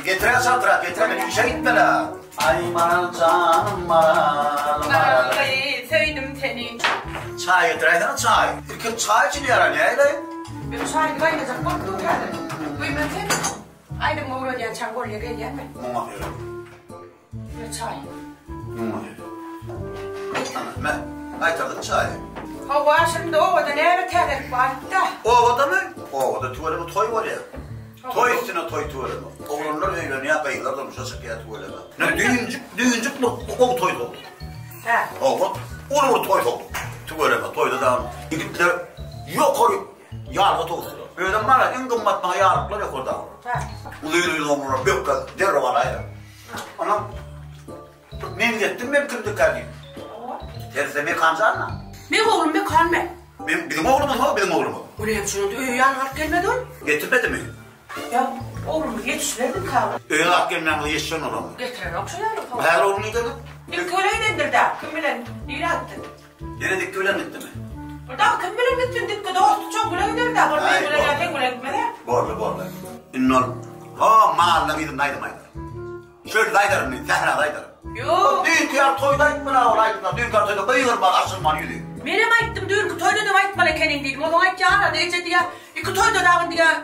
Getirä çaltrak, getirä men işe gitmeli. Aý maral janym maral maral. Maral söýdüm seni. Çaý getiräýsene çaý. Irkil çaý içilýär-ä näleý? Men çaýy gaýnajak bolup dur häzir. Güýmen sen. Aýdym öwredýänçäň bolýa gelýän men. Muňa seret. Ber çaý. Muňa seret. Ana, me, gaýtardyň çaýy. Hawa, şindi obada näme täzelik bar-da? Obadamy? Obada tüweleme toý bolýar. Toý üstüne toý tüweleme. Oglanlar öýlenýär, gyzlar durmuşa çykýar tüweleme. Ne düýnjük, düýnjük bir gowy toý boldy. Hä. Hawa, uly bir toý boldy. Tüweleme, toýda dagy ýigitler ýokary ýarga towusdylar. Özem bar-a, iň gymmat maňa ýarlyklar ýokarda. Hä. Uzyn-uzyn oglanlar bökgä derrew alaýar. Onam meňzetdim men kimdikä diýip. Terse Mekan jana. Meň oglum Mekan men. Men biziň oglumyz ho, biziň oglumyz. O näme üçin onda öýe ýanyna alyp gelmedi ol? Getirmedimi? Ýa oglumy ýetişdirdim kagyz. Öýe alyp gelmän bolsa ýetişen olam. Getirenok şo ýaly. Häzir ogluň nirede? Ilki bilen gidendir-dä, kim bilen, nirä gitdi? Ýene Dikgi bilen gitdimi? Bir dagy kim bilen gitsin, Dikgi dosty çoň bilen gider-dä, ol meň bilen ýa seň bilen gitmez-ä. Boldy, boldy. Indi ol, ho, malynyň yzynda aýdym aýdar. Çölde aýdaryn men, sährada aýdaryn. Ýok. Düýnki ýaly toýda aýtmaly ol aýdymlar, düýnki ýaly toýda gygyrmaly, açylmaly ýüzi. Menem aýtdym, düýnki toýda-da aýtmaly ekeniň diýdim. Onuň aýtýany arada eje diýýär, iki toýda dagy diýýär,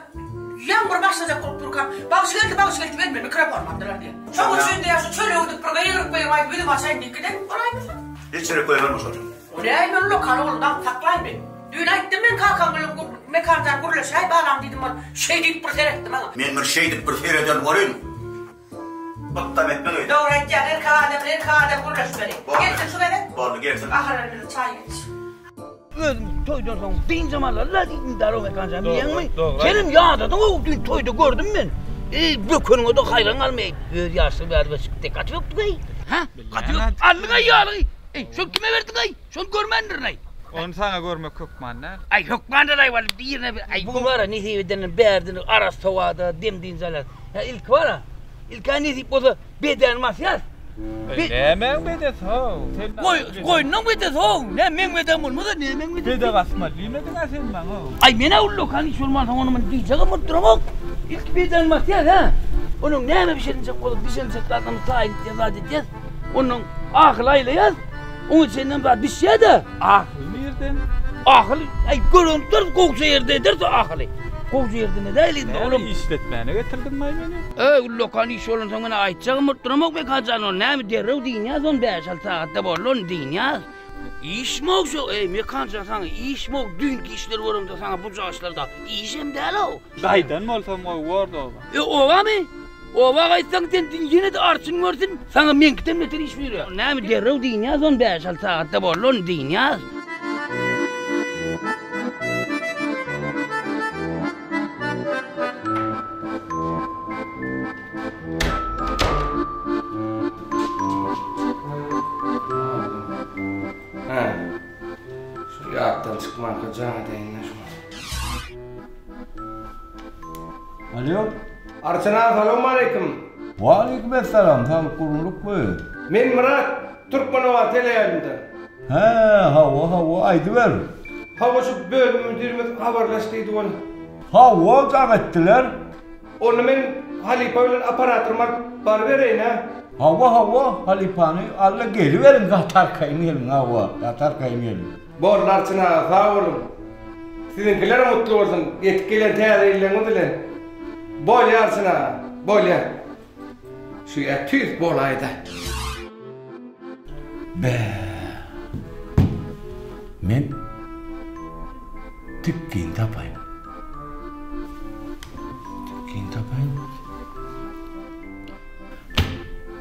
ýaňbur başlajak bolup durkam, bagşy geldi, bagşy geldi diýip elimden mikrofonymy aldylar diýýär. Şoň üçin diýýär, şu çöle gidip bir gygyryp gygyryp aýdyp ýüzümi açaýyn diýip giden bolaýmasyn. Hiç ýere goýberme şony. O näme ullakan ogluny daňyp saklaýyn men. Düýn aýtdym men kakam bilen Mekan jan gürleşäý balam diýdim ol şeý diýip bir seretdi maňa. Men bir şeýdip bir sereden welin bytdam etmez öýdýän. Dogry aýtýaň erkek adam bilen erkek adam gürleşmeli. Gelsin şu gezek. Boldy gelsin. Ahyr elimize çaý geç. Özüm toýdan soň dynjam alarlar diýdim Daro Mekan jan bilýäňmi? Senem ýadadyň-ow düýn toýda gördüm men. Eý bökeniňe-de haýran galmaý. Öz ýaşlygy bäri çykdy gaty bökdüň-eý. Hä? Gaty bökdük. Aldyň-aý ýalygy. Eý şony kime berdiň-aý? Şony görmändirin-aý. Ony saňa görmek hökman däl. Aý hökman däl-aý walla birine bir aý bu bar-a nesip edenden bärden arassa howada dem-dynç alýas. Hä ilki bar-a. Ilk-ä nesip bolsa bedäni basýas. Eý nämäň bedesi how? Sen Goý, goýnuň bedesi how. Nä meň bedäm bolmasa nämäň bedesi? Bede basmaly diýmediň-ä sen maňa. Aý men-ä ullakan iş bolmansoň ony muny diýjegem bolup duramok. Ilki bedäni basýas hä. Onuň näme bişiriljek bolup bişiriljek zadyny taýyn etýäs zat etýäs. Ondan ahyl aýlaýas. Oň içinden zat bişýä-de. Ahyl nirden? Ahyl, aý görünip dur, gowja ýerde ederdi ahyly. Gowja ýerde ne däl indi olam. Näme işletmäne getirdiňmi meni? Öý, ullakan iş bolansoň men aýtjagym bolup duramok Mekan jan, ony näme derrew dynýas ony bäş-alty sagatda boldy ony dynýas. Işmi-ow şo, eý Mekan jan saňa işmi-ow düýnki işleri göremde saňa bu jaşlarda işem däl-ow. Gaýdan bolsam gowy bordy oba. E obamy? Oba gaýtsaň sen ýene-de arçyn görsün, saňa meňkiden beter iş buýurýar. Näme derrew dynýas ony bäş-alty sagatda boldy ony dynýas. Hä. Şu ýatdan çykmanka jaň edeýin-dä şuňa. Alýo. Arçyn aga salowmaleýkim. Waleýkim essalam, saglyk gurgunlykmy? Men Myrat, Türkmenobat teleýaýlymdan. Hä, hawa, hawa, aýdyber. Hawa şu bölüm müdirimiz habarlaş diýdi ol. Hawa, jaň etdiler. Onda men halypa bilen apparatorymy alyp barybereýin-ä. Hawa, hawa, halypany al-da geliberiň, gaty arkaýyn geliň, hawa, gaty arkaýyn geliň. Boldy Arçyn aga, sag boluň. Siziňkilerem gutly bolsun, ýetip gelen täze ýyllaryňyz bilen. Bolýa Arçyn aga, bolýa. Şu ýer tüýs bolaýda. Bä. Men tikgin tapaýyn. Tikgin tapaýyn.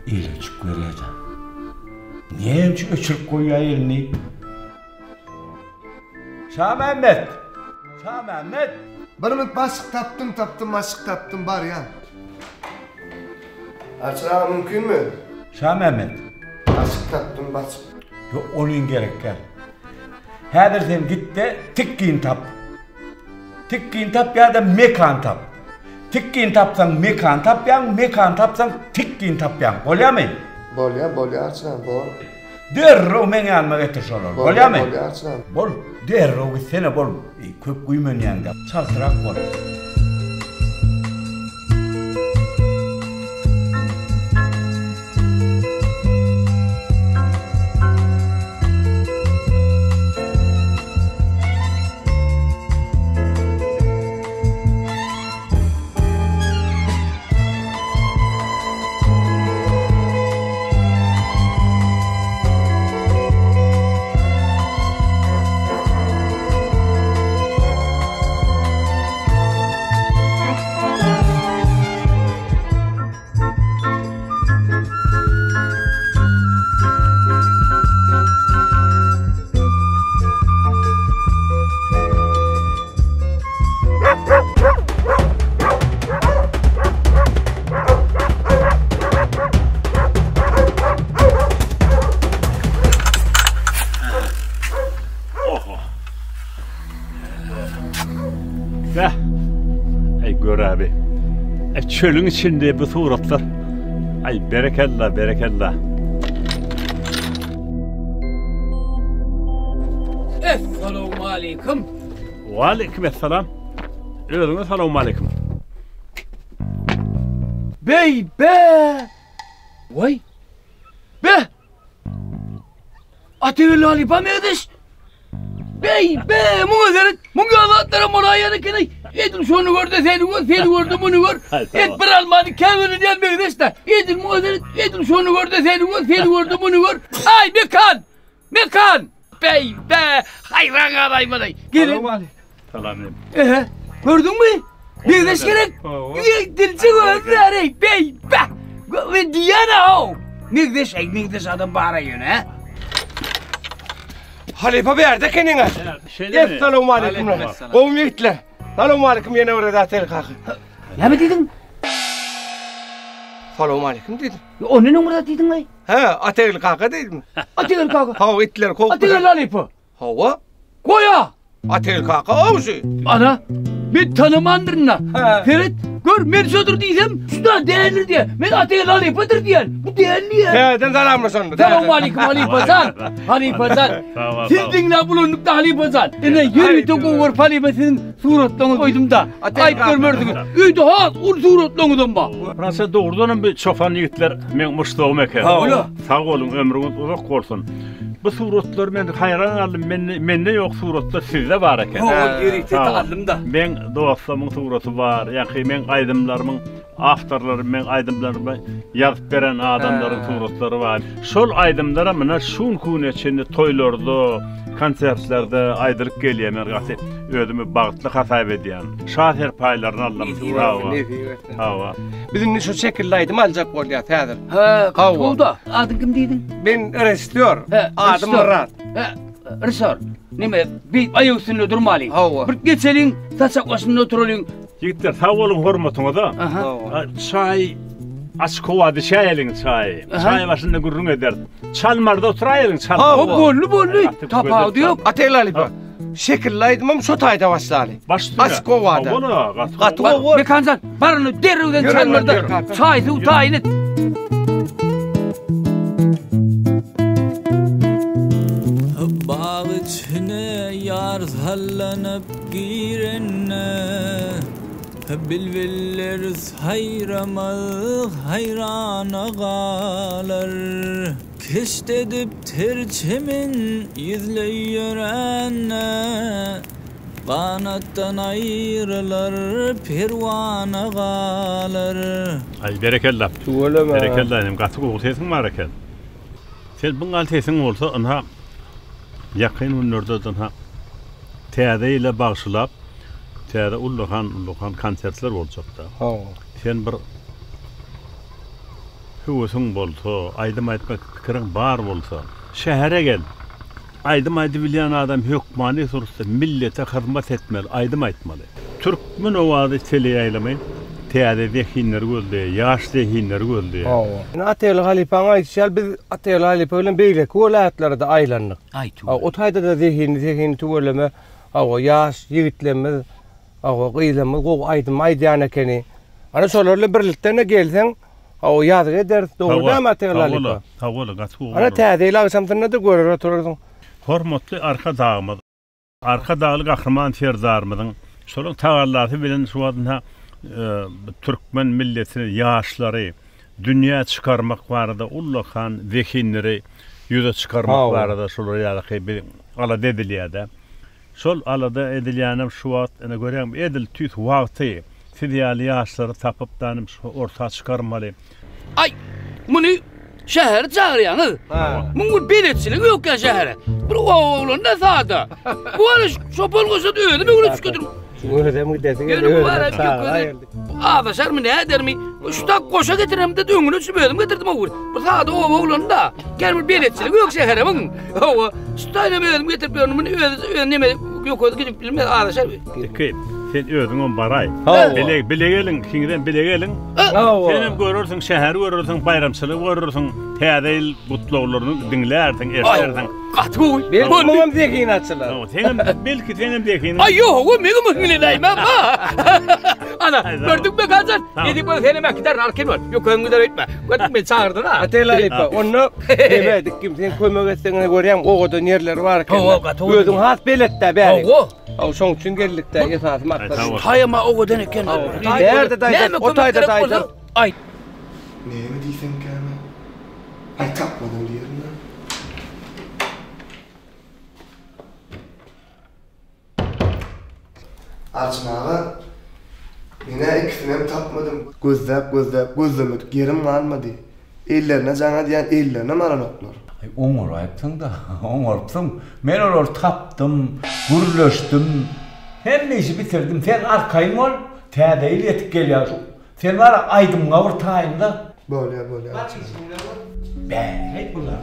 Eli öçük görýär-de. Näme üçin öçürip goýýar elini? Şamämmet! Şamämmet! Bir minut başyk tapdym tapdym başyk tapdym barýan. Arçyn aga mümkinmi? Şamämmet. Başyk tapdym başyk. Ýok onyň gerek däl. Häzir sen gitde tikgin tap. Tikgin tap ýa-da mekan tap. Tikgin tapsaň mekan tapýaň, mekan tapsaň tikgin tapýaň. Bolýamy? Bolýa bolýa Arçyn aga bor. Derrew meň ýanyma getir şolary. Bolýamy? Bolýa Arçyn aga. Bol, derrew gitsene bol. Köp güýmenýäňdä. Çaltrak bol. Beh. Ey gör abi. E çölün içinde bu suratlar. Ay berekella berekella. Essalamu aleýkum. Waleýkim essalam. Özüňe salowmaleýkim. Beý be! Waý! Be! Atageldi halypa meňzeş. Beý be, muňa seret. Muň ýaly zatlaram bolaýýan eken-eý. Edil şony gör-de seni gör, seni gör-de muny gör. Et bir almany käbirlenýän meňzeş-dä. Edil muňa seret, edil şony gör-de seni gör, seni gör-de muny gör. Aý, Mekan! Mekan! Beý be, haýran galaýmaly. Gelin. Salam. Ehe, gördüňmi? Meňzeş gerek. Dilçi gözleri, beý be. Men diýýän-ä how. Meňzeş, eý, meňzeş adam bar-a ýöne, hä? Halypa bärde ekeniň-ä. Essalawmaleýkum. Gowumy ýigitler? Salowmaleýkum ýene bir gezek Atel kaka. Näme diýdiň? Salowmaleýkum diýdim. Ondan öň bir zat diýdiň-aý. Hä, Ategil kaka diýdim. Ategil kaka. Hawa, itler kowup. Ategil halypa. Hawa. Goýa! Ategil kaka awşy. Ana, men tanamandyryn-da. Seret, gör, men şodur diýsem, şu-da däldir diýýär. Men Ategil halypadyr diýýän. Bu däl diýýär. Täzeden salamlaşanda. Salowmaleýkim halypa jan. Halypa jan. Siz diňläp ulandyk-da halypa jan. Ine, ýörite gowy görüp halypa siziň suratlaryňyzy goýdum-da. Aýyp görmersiňiz. Öýde has uly suratlaryňyzam bar. Fransa dogrudanam bu çopan ýigitler meň muşdagym eken. Sag boluň, ömrüňiz uzak bolsun. Bu suratlar men haýran galdym. Mende mende ýok suratlar sizde bar eken. Hawa, ýörite aldym-da. Meň dostlarymyň suraty bar. Ýaňky meň aýdymlarymyň awtorlary, meň aýdymlarymy ýazyp beren adamlaryň suratlary bar. Şol aýdymlaram mine şu günki güne çenli toýlarda, konsertlerde aýdylyp gelýär. Men gaty özümi bagtly hasap edýän. Şa serpaýlaryny aldym. Hawa. Hawa. Biz indi şu şekilli aýdym aljak bolýas häzir. Hä, Hawa. Adyň kim diýdiň? Men režissýor. Adym Myrat. Hä, režissýor. Neme, bir aýak üstünde durmalyň. Hawa. Bir geçeliň, saçak başynda oturalyň. Ýigitler, sag boluň hormatyňyza. Çaý açyk howada içäýeliň çaýy. Çaý başynda gürrüň ederis. Çalmarda oturaýalyň çalmarda. Hawa, boldy, boldy. Tapawudy ýok. Ategül halypa, şekilli aýdymam şo taýda başlaly. Baş üstüne. Açyk howada. Hawa-la, gaty Gaty gowy. Mekanjan, bar ony derrewden çalmarda çaý suw taýyn et. Bag içine ýar sallanyp girende, Bilbiller saýramaz haýrana galar. Keşt edip ter çemen ýüzleý ýörände. Ganatdan aýrylar, perwana galar. Aý berekella. Tüweleme. Berekella inim gaty gowy sesiň bar eken. Sen buňal sesiň bolsa ynha ýakyn günlerde ynha täze ýyla bagşylap täze ullakan ullakan konsertler boljakda. Hawa. Sen bir höwesiň bolsa, aýdym aýtmak pikiriň bar bolsa şähere gel. Aýdym aýdybilýän adam hökmany suratda millete hyzmat etmeli, aýdym aýtmaly. Türkmen owazy teleýaýlymy täze zehinleri gözleýär, ýaş zehinleri gözleýär. Hawa. Ine Ataly halypaň aýdyşy ýaly biz Ataly halypa bilen beýleki welaýatlara-da aýlandyk. Hawa, o taýda-da zehinli zehinli tüweleme, hawa, ýaş ýigitlerimiz, hawa, gyzlarymyz gowy aýdym aýdýan ekeni. Ana şolar bilen birlikde-de gelseň, Hawa, ýazgy ederis, dogry dälmi Atageldi halypa? Hawa, gaty gowy Ana, Täze ýyl agşamsynda-da görer oturarsyň. Hormatly Arkadagymyz, Arkadagly Gahryman Serdarymyzyň şolaryň tagallasy bilen şu wagt ynha türkmen milletini, ýaşlary dünýä çykarmak barada ullakan zehinleri ýüze çykarmak barada şolar ýalyky bir alada edilýär-de. Şol alada edilýänem şu wagt ine görýäňmi edil tüýs wagty siz ýaly ýaşlary tapyp danym şu orta çykarmaly. Aý, muny şähere çagyrýaňyz. Muň bir beletçiligi ýok ýa şähere. Bir oba oglany-da sada. Bu ara çopan goşa-da özüm öwre çükedim. Özem gidesi geldi. Ýöne bu ara ýökezi azaşarmy, nädermi? Şu tak goşa getiremde öňüne düşüp özüm getirdim o Bir sada oba oglany-da. Gel bir beletçiligi ýok şähere muň. Hawa, şu taýynam özüm getirip ýörün, muny özi öz neme ýok özi gidip bilmez, azaşar. Iki, sen özüňem baraý. Hawa. Bile, bile geliň, ikiňizem bile geliň. Hawa. Senem görersiň, şäheri görersiň, baýramçylygy görersiň, täze ýyl gutlaglaryny diňlärsiň, eşidersiň. Gaty gowy. Belki muňam zehini açylar. Hawa, seňem, belki seňem zehiniň. Aý ýok, o meňem hiňlenäýmem, ha. Ana, gördüňmi Gajan? Edip bol senem äkiderin, arkaýyn bol. Ýok, özüň gider öýtme. Gördüňmi, meni çagyrdylar. Atel halypa, onda neme dik kim sen kömek etseň görýäň, owadan ýerleri bar eken. Hawa, gaty owadan. Özüň has beletdä bäri. Hawa. Hawa, şoň üçin geldik-dä, esasy maksat. Taýama owadan eken. Bärde daýza, o taýda daýza. Aý. Näme diýsemkäm-ä? Aý tapmadym diýerin-dä. Arçyn aga, men-ä ikisinem tapmadym. Gözläp-gözläp gözlemedik ýerim galmady. Ellerine jaň edýän ellerinem alanoklar. Aý, oňaraýypsyň-da, oňarypsyň. Men olary tapdym, gürleşdim. Hemme işi bitirdim. Sen arkaýyn bol. Täze ýyl ýetip gelýär. Şu, sen bar-a, aýdymyňa bir taýynla. Bolýar, bolýar Arçyn aga. Bäh, bular.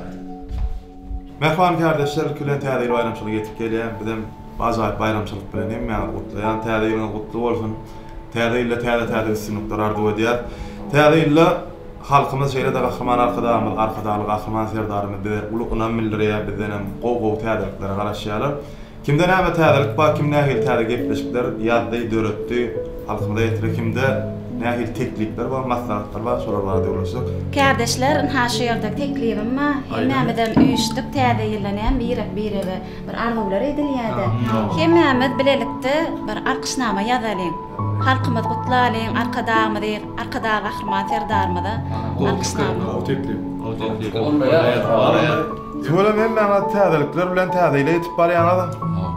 Mähriban kärdeşler ilki bilen täze ýyl baýramçylygy ýetip gelýär. Bizem bu ajaýyp baýramçylyk bilen hemmäňizi gutlaýan. Täze ýylyňyz gutly bolsun. Täze ýylda täze-täze üstünlikler arzuw edýäs. Täze ýylda halkymyz şeýle-de Gahryman Arkadagymyz, Arkadagly Gahryman Serdarymyz bize uly ynam bildirýär, bizdenem gowy-gowy täzeliklere garaşýarlar. Kimde näme täzelik bar, kim nähili täze gepleşikler ýazdy, döretdi, halkymyza ýetirdi, kimde nähili teklipler bar, maslahatlar bar, şolar barada gürleşsek. Kärdeşler, ynha şu ýerde teklibim bar. Hemmämizem üýşdük, täze ýylda näme birek-birege bir arzuwlar edilýär-de. Hemmämiz bilelikde bir alkyşnama ýazalyň. Halkymyzy gutlalyň, Arkadagymyzy, Arkadag Gahryman Serdarymyza alkyşnama. Gowy teklip. Tüweleme hemmäňiz täzelikler bilen täze ýyla ýetip barýaňyz.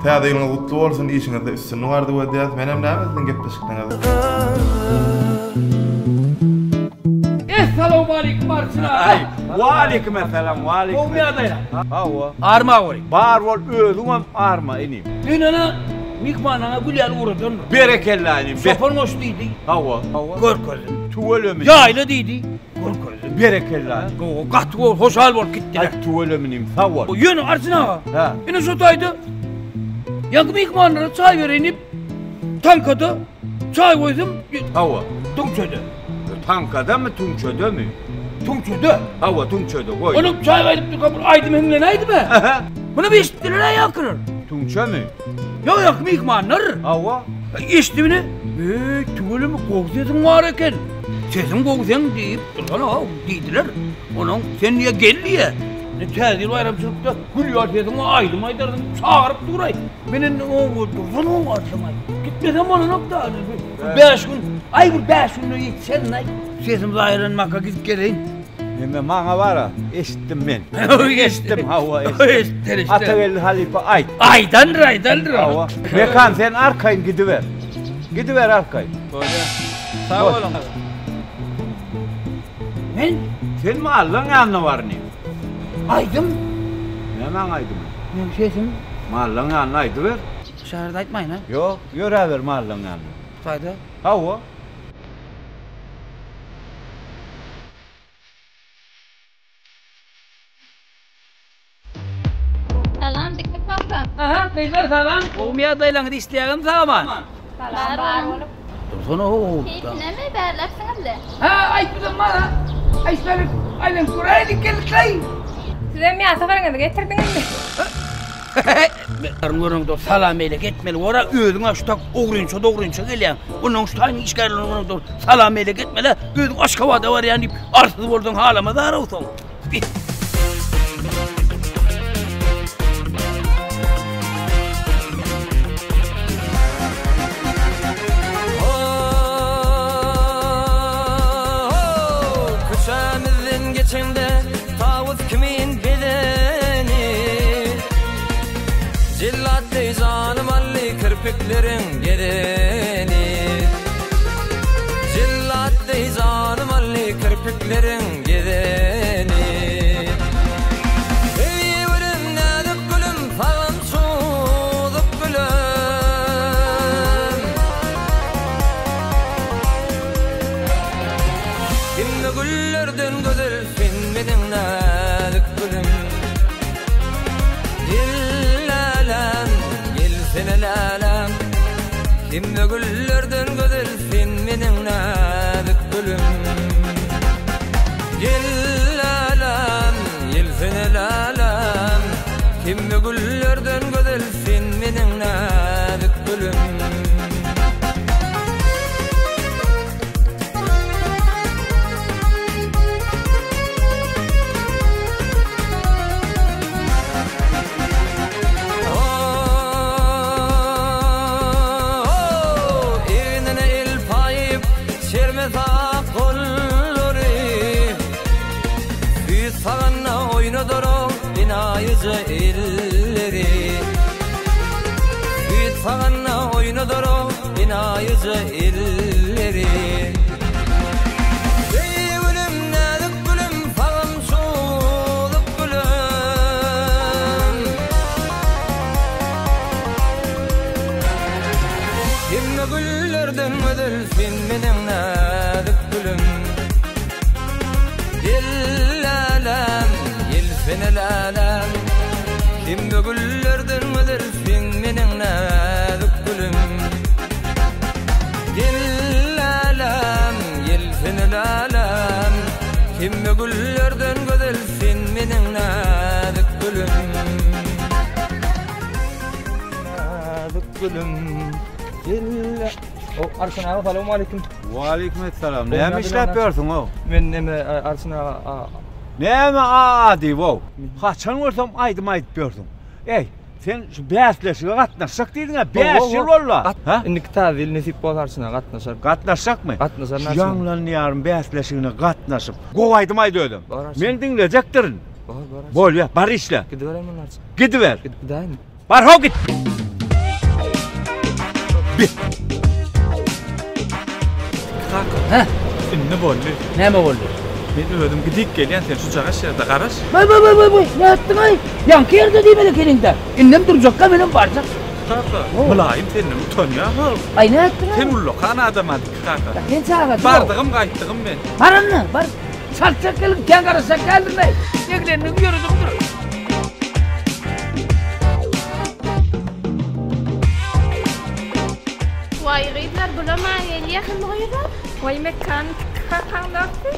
Täze ýylyňyz gutly bolsun, işiňizde üstünlik arzuw edýäs. Menem näme siziň gepleşikleňiz. Essalawmaleýkim Arçyn aga. Waleýkimessalam, waleýkim. Gowmy ýagdaýlar? Hawa. Arma goý. Bar bol özüňem arma inim. Düýn ana myhmanlaňa gül ýaly ugradandyr. Berekella inim. Çopan goş diýdi. Hawa. Hawa. Görkezdim. Tüweleme. Ýaýla diýdi. Görkezdim. Berekella. Gowy, gaty gowy, hoşal bolup gitdiler. Aý tüweleme inim, sag bol. Ýöne Arçyn aga. Hä. Ine şu taýda ýaňky myhmanlara çaý bereýin diýip tankada çaý goýdum. Hawa. Tüňçede. Tankadamy, tüňçedemi? Tüňçede. Hawa, tüňçede goý. Onuň çaý gaýdyp durka bir aýdym hiňlenäýdimi? Muny bir eşitdiler-ä ýaňkylar. Tüňçemi? Ýok, ýaňky myhmanlar. Hawa. Eşitdimini? Eý, tüweleme gowy sesiň bar eken. Sesiň gowy seň diýip dursana, diýdiler. Onuň sen diýe gel diýe. Indi täze ýyl baýramçylykda gül ýaly sesiň bar, aýdym aýdarsyň, çagyryp duraý. Men indi oňa dursana aýdym. Gitmesem bolanok-da. Bäş gün, aý bir bäş günde ýetişerin-aý. Sesim zaýalanmaka gidip geleýin. Indi maňa bara, eşitdim men. Eşitdim, hawa, eşitdim. Atageldi halypa aýt. Aýdandyr, aýdandyr. Hawa. Mekan sen arkaýyn gidiber. Gidiber arkaýyn. Bolýar. Sag boluň. Men? Sen mallaň ýanyna bar indi. Aýdym? Nämäň aýdymy? Meň sesim. Mallaň ýanyna aýdyber. Şäherde aýtmaýyn a? Ýok, ýöräber mallaň ýanyna. Taýda? Hawa. Salam Dikme kaka. Aha, gyzlar salam. Gowumy ýagdaýlaryňyz, işleýäňizmi sag-aman? Salam, bar bolup. Dursana ho-ho. Keýpinemi bärläpsiňiz-le? Hä, aýtmasam bar-a. Aýtsalyk, aýlanyp göräýdik geldik-laý. Sizem ýa saparyňyzy getirdiňizmi? Garyn görüňde salam eýlek etmeli bor-a, özüň-ä şu tak ogrynça-dogrynça gelýäň. Onnoň şu taýyň işgärlerini görüňde salam eýlek etmeli-ä, özüň Aşgabada barýan diýip, arsyz bolsaň halamazar-ow soň. Köçämizden geçeňde tawus kimin bedeni Jellat deý janym aldy kirpikleriň gezeni Jellat deý janym aldy kirpikleriň gezeni Eý gülüm näzik gülüm sagym çuzup gülüm Hemme güllerden gözel sen meniň näzik gülüm Gel läläm gelsene läläm Hemme güllerden gözel sen meniň näzik gülüm Gel läläm gelsene läläm Hemme güllerden gözel sen meniň näzik gülüm. Egnine el paýyp, çerme sak gollary. Süýt saganda oýnadar ol enaýyja elleri. Süýt saganda oýnadar ol enaýyja elleri. Eý gülüm, näzik gülüm, sagym çuwluk gülüm. Hemme güllerden gözel sen meniň näzik gülüm. Gel läläm, gelsene läläm. Hemme güllerden gözel sen meniň näzik gülüm. Gel läläm, gelsene läläm. Hemme güllerden gözel sen meniň näzik gülüm. Näzik gülüm. Gel. O Arçyn aga salowmaleýkim. Waleýkim essalam. Näme işläp ýörsüň-ow? Men neme Arçyn aga. Näme a-a diýip-ow? Haçan görsem aýdym aýdyp ýörsüň. Eý, sen şu bäsleşige gatnaşjak diýdiň-ä, bäş ýyl boldy-a. Hä? Indiki täze ýyl nesip bolsa Arçyn aga gatnaşaryn. Gatnaşjakmy? Gatnaşaryn Şu Ýaňlan diýarym bäsleşigine gatnaşyp, gowy aýdym aýt özem. Men diňlejekdirin. Bor, bor. Bolýa, bar işle. Gidibereýin onda Arçyn. Gidiber. Gidäýinmi? Bar how git. Kaka. Hä? Indi boldy. Näme boldy? Men özüm gidip gelýän, sen şu jagaş ýerde garaş. Baý baý baý baý baý, nätdiň aý? Ýaňky ýerde diýmeli ekeniň-dä. Indem durjakka menem barjak. Kaka, mylaýym senden utanýan how. Aý nätdiň aý? Sen ullakan adam a Diki kaka. Sen çaga. Bardygym gaýtdygym men. Bar onda, bar. Çaltjak gelin, kän garaşjak däldir-le. Eglendigiň ýöredigidir. Waý gyzlar bulam-a gelýä hemme gyzlar. Waý Mekan kakaň dosty.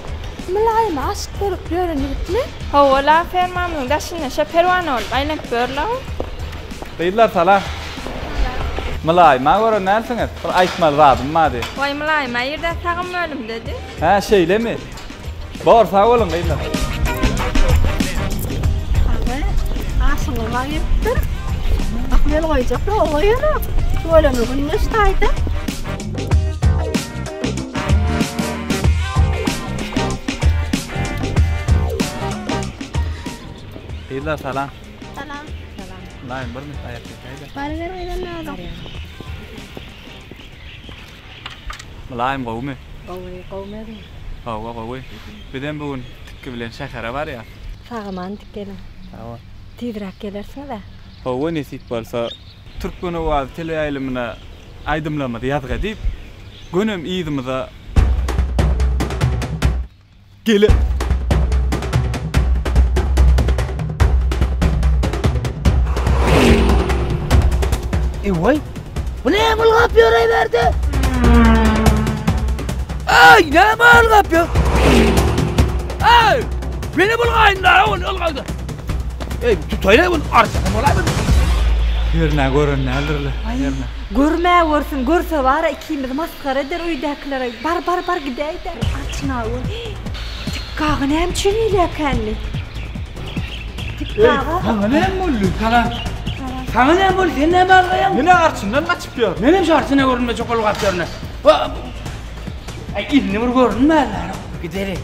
Mylaýyma aşyk bolup ýören ýigitmi? Hawa-la fermamyzyň daşynda şo perwana bolup aýlanyp ýör-la. Gyzlar salam. Mylaýyma gören dälsiňiz? Bir aýtmaly zadym bardy. Waý Mylaýyma irden sagym bölümdedi. Hä şeýlemi? Bor sag boluň gyzlar. Aga, aşyňyz gelipdir. Bak mel goýjak ýok goýanok. Tüweleme gündeş taýda. Gyzlar salam. Salam. Salam. Mylaýym bir minut aýak çekäýdä. Baryber gyzam näzik. Mylaýym gowumy? Gowy, gowumy özüň? Hawa gowy. Bizem bu gün Tikgi bilen şähere barýas. Sag-aman dikgeliň. Sag bol. Tizräk gelersiňiz-ä? Hawa nesip bolsa. Türkmen owazy teleýaýlymyna aýdymlarymyzy ýazgy edip, gönem yzymyza Gele. Eý, bu näme ylgap ýöreý bärde? Eý, näme ylgap ýör? Eý, meni bulgaýyn da, ol ylgady. Eý, tutaýla bunu arçasam bolaýmady. Hernä gören däldirle. Hernä. Görmä görsün, görse bara ikimizi masgara eder öýdäkilere. Bar, bar, bar gidäýdä. Arçyn aga, Tikgi aga näme üçin eýläkänli? Tikgi aga. Saňa näme boldy? Saňa. Saňa näme boldy? Sen näme algaýaň? Menä arçyndan gaçyp ýör. Menem şu arçyna görünmejek bolup gaçyp ýörün. Aý, indi bir görünmänler. Gideli.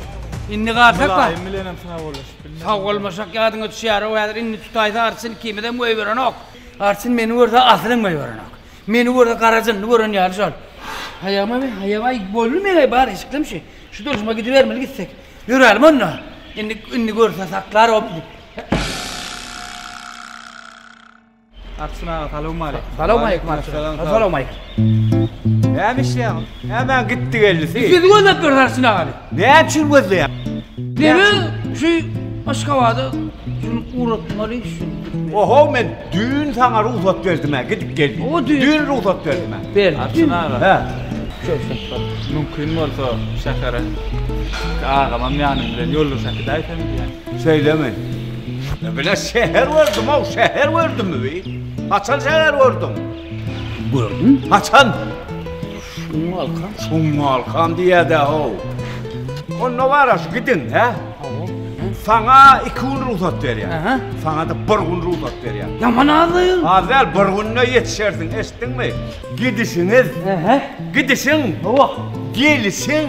Indi galsak bar. Mylaýym bilenem sag bolaşyp bilmedim. Sag bolmasak ýadyňa düşýär-ow häzir indi tutaýsa arçyn ikimizem goýberenok. Arçyn meni görse asylam goýberenok. Meni görse gara jynny gören ýaly şol. Aýagyma be, aýagyma aý boldy meň bar eşiklim şu. Şu durşuma gidibermeli gitsek. Ýörälim onda. Indi indi görse saklar o bizi. Arçyn aga salowmaleýkim. Salowmaleýkim Arçyn. Salowmaleýkim. Näme işleýäň? Näme gitdi geldisi? Sizi gözläp ýörüs Arçyn agany. Näme üçin gözleýäň? Neme şu Aşgabada şuny ugratmaly şu. Oho men düýn saňa rugsat berdim-ä gidip gel diýip. O düýn. Düýn rugsat berdim-ä. Berdi. Arçyn aga. Hä. Mümkin bolsa şähere agamam ýanym bilen ýoldaş äkidäýsem diýýän. Şeýlemi? Bile şäher gördüm-ow, şäher gördümmi bi? Haçan şäher gördüň? Gördüm. Haçan? Şuňňalkam. Şuňňalkam diýýä-dä-how. Onda bar-a şu gidiň, hä? Saňa iki gün rugsat berýän. Saňa-da bir gün rugsat berýän. Ýaman az-laý. Az däl, bir günde ýetişersiň, eşitdiňmi? Gidişiňiz, gidişiň, gelişiň,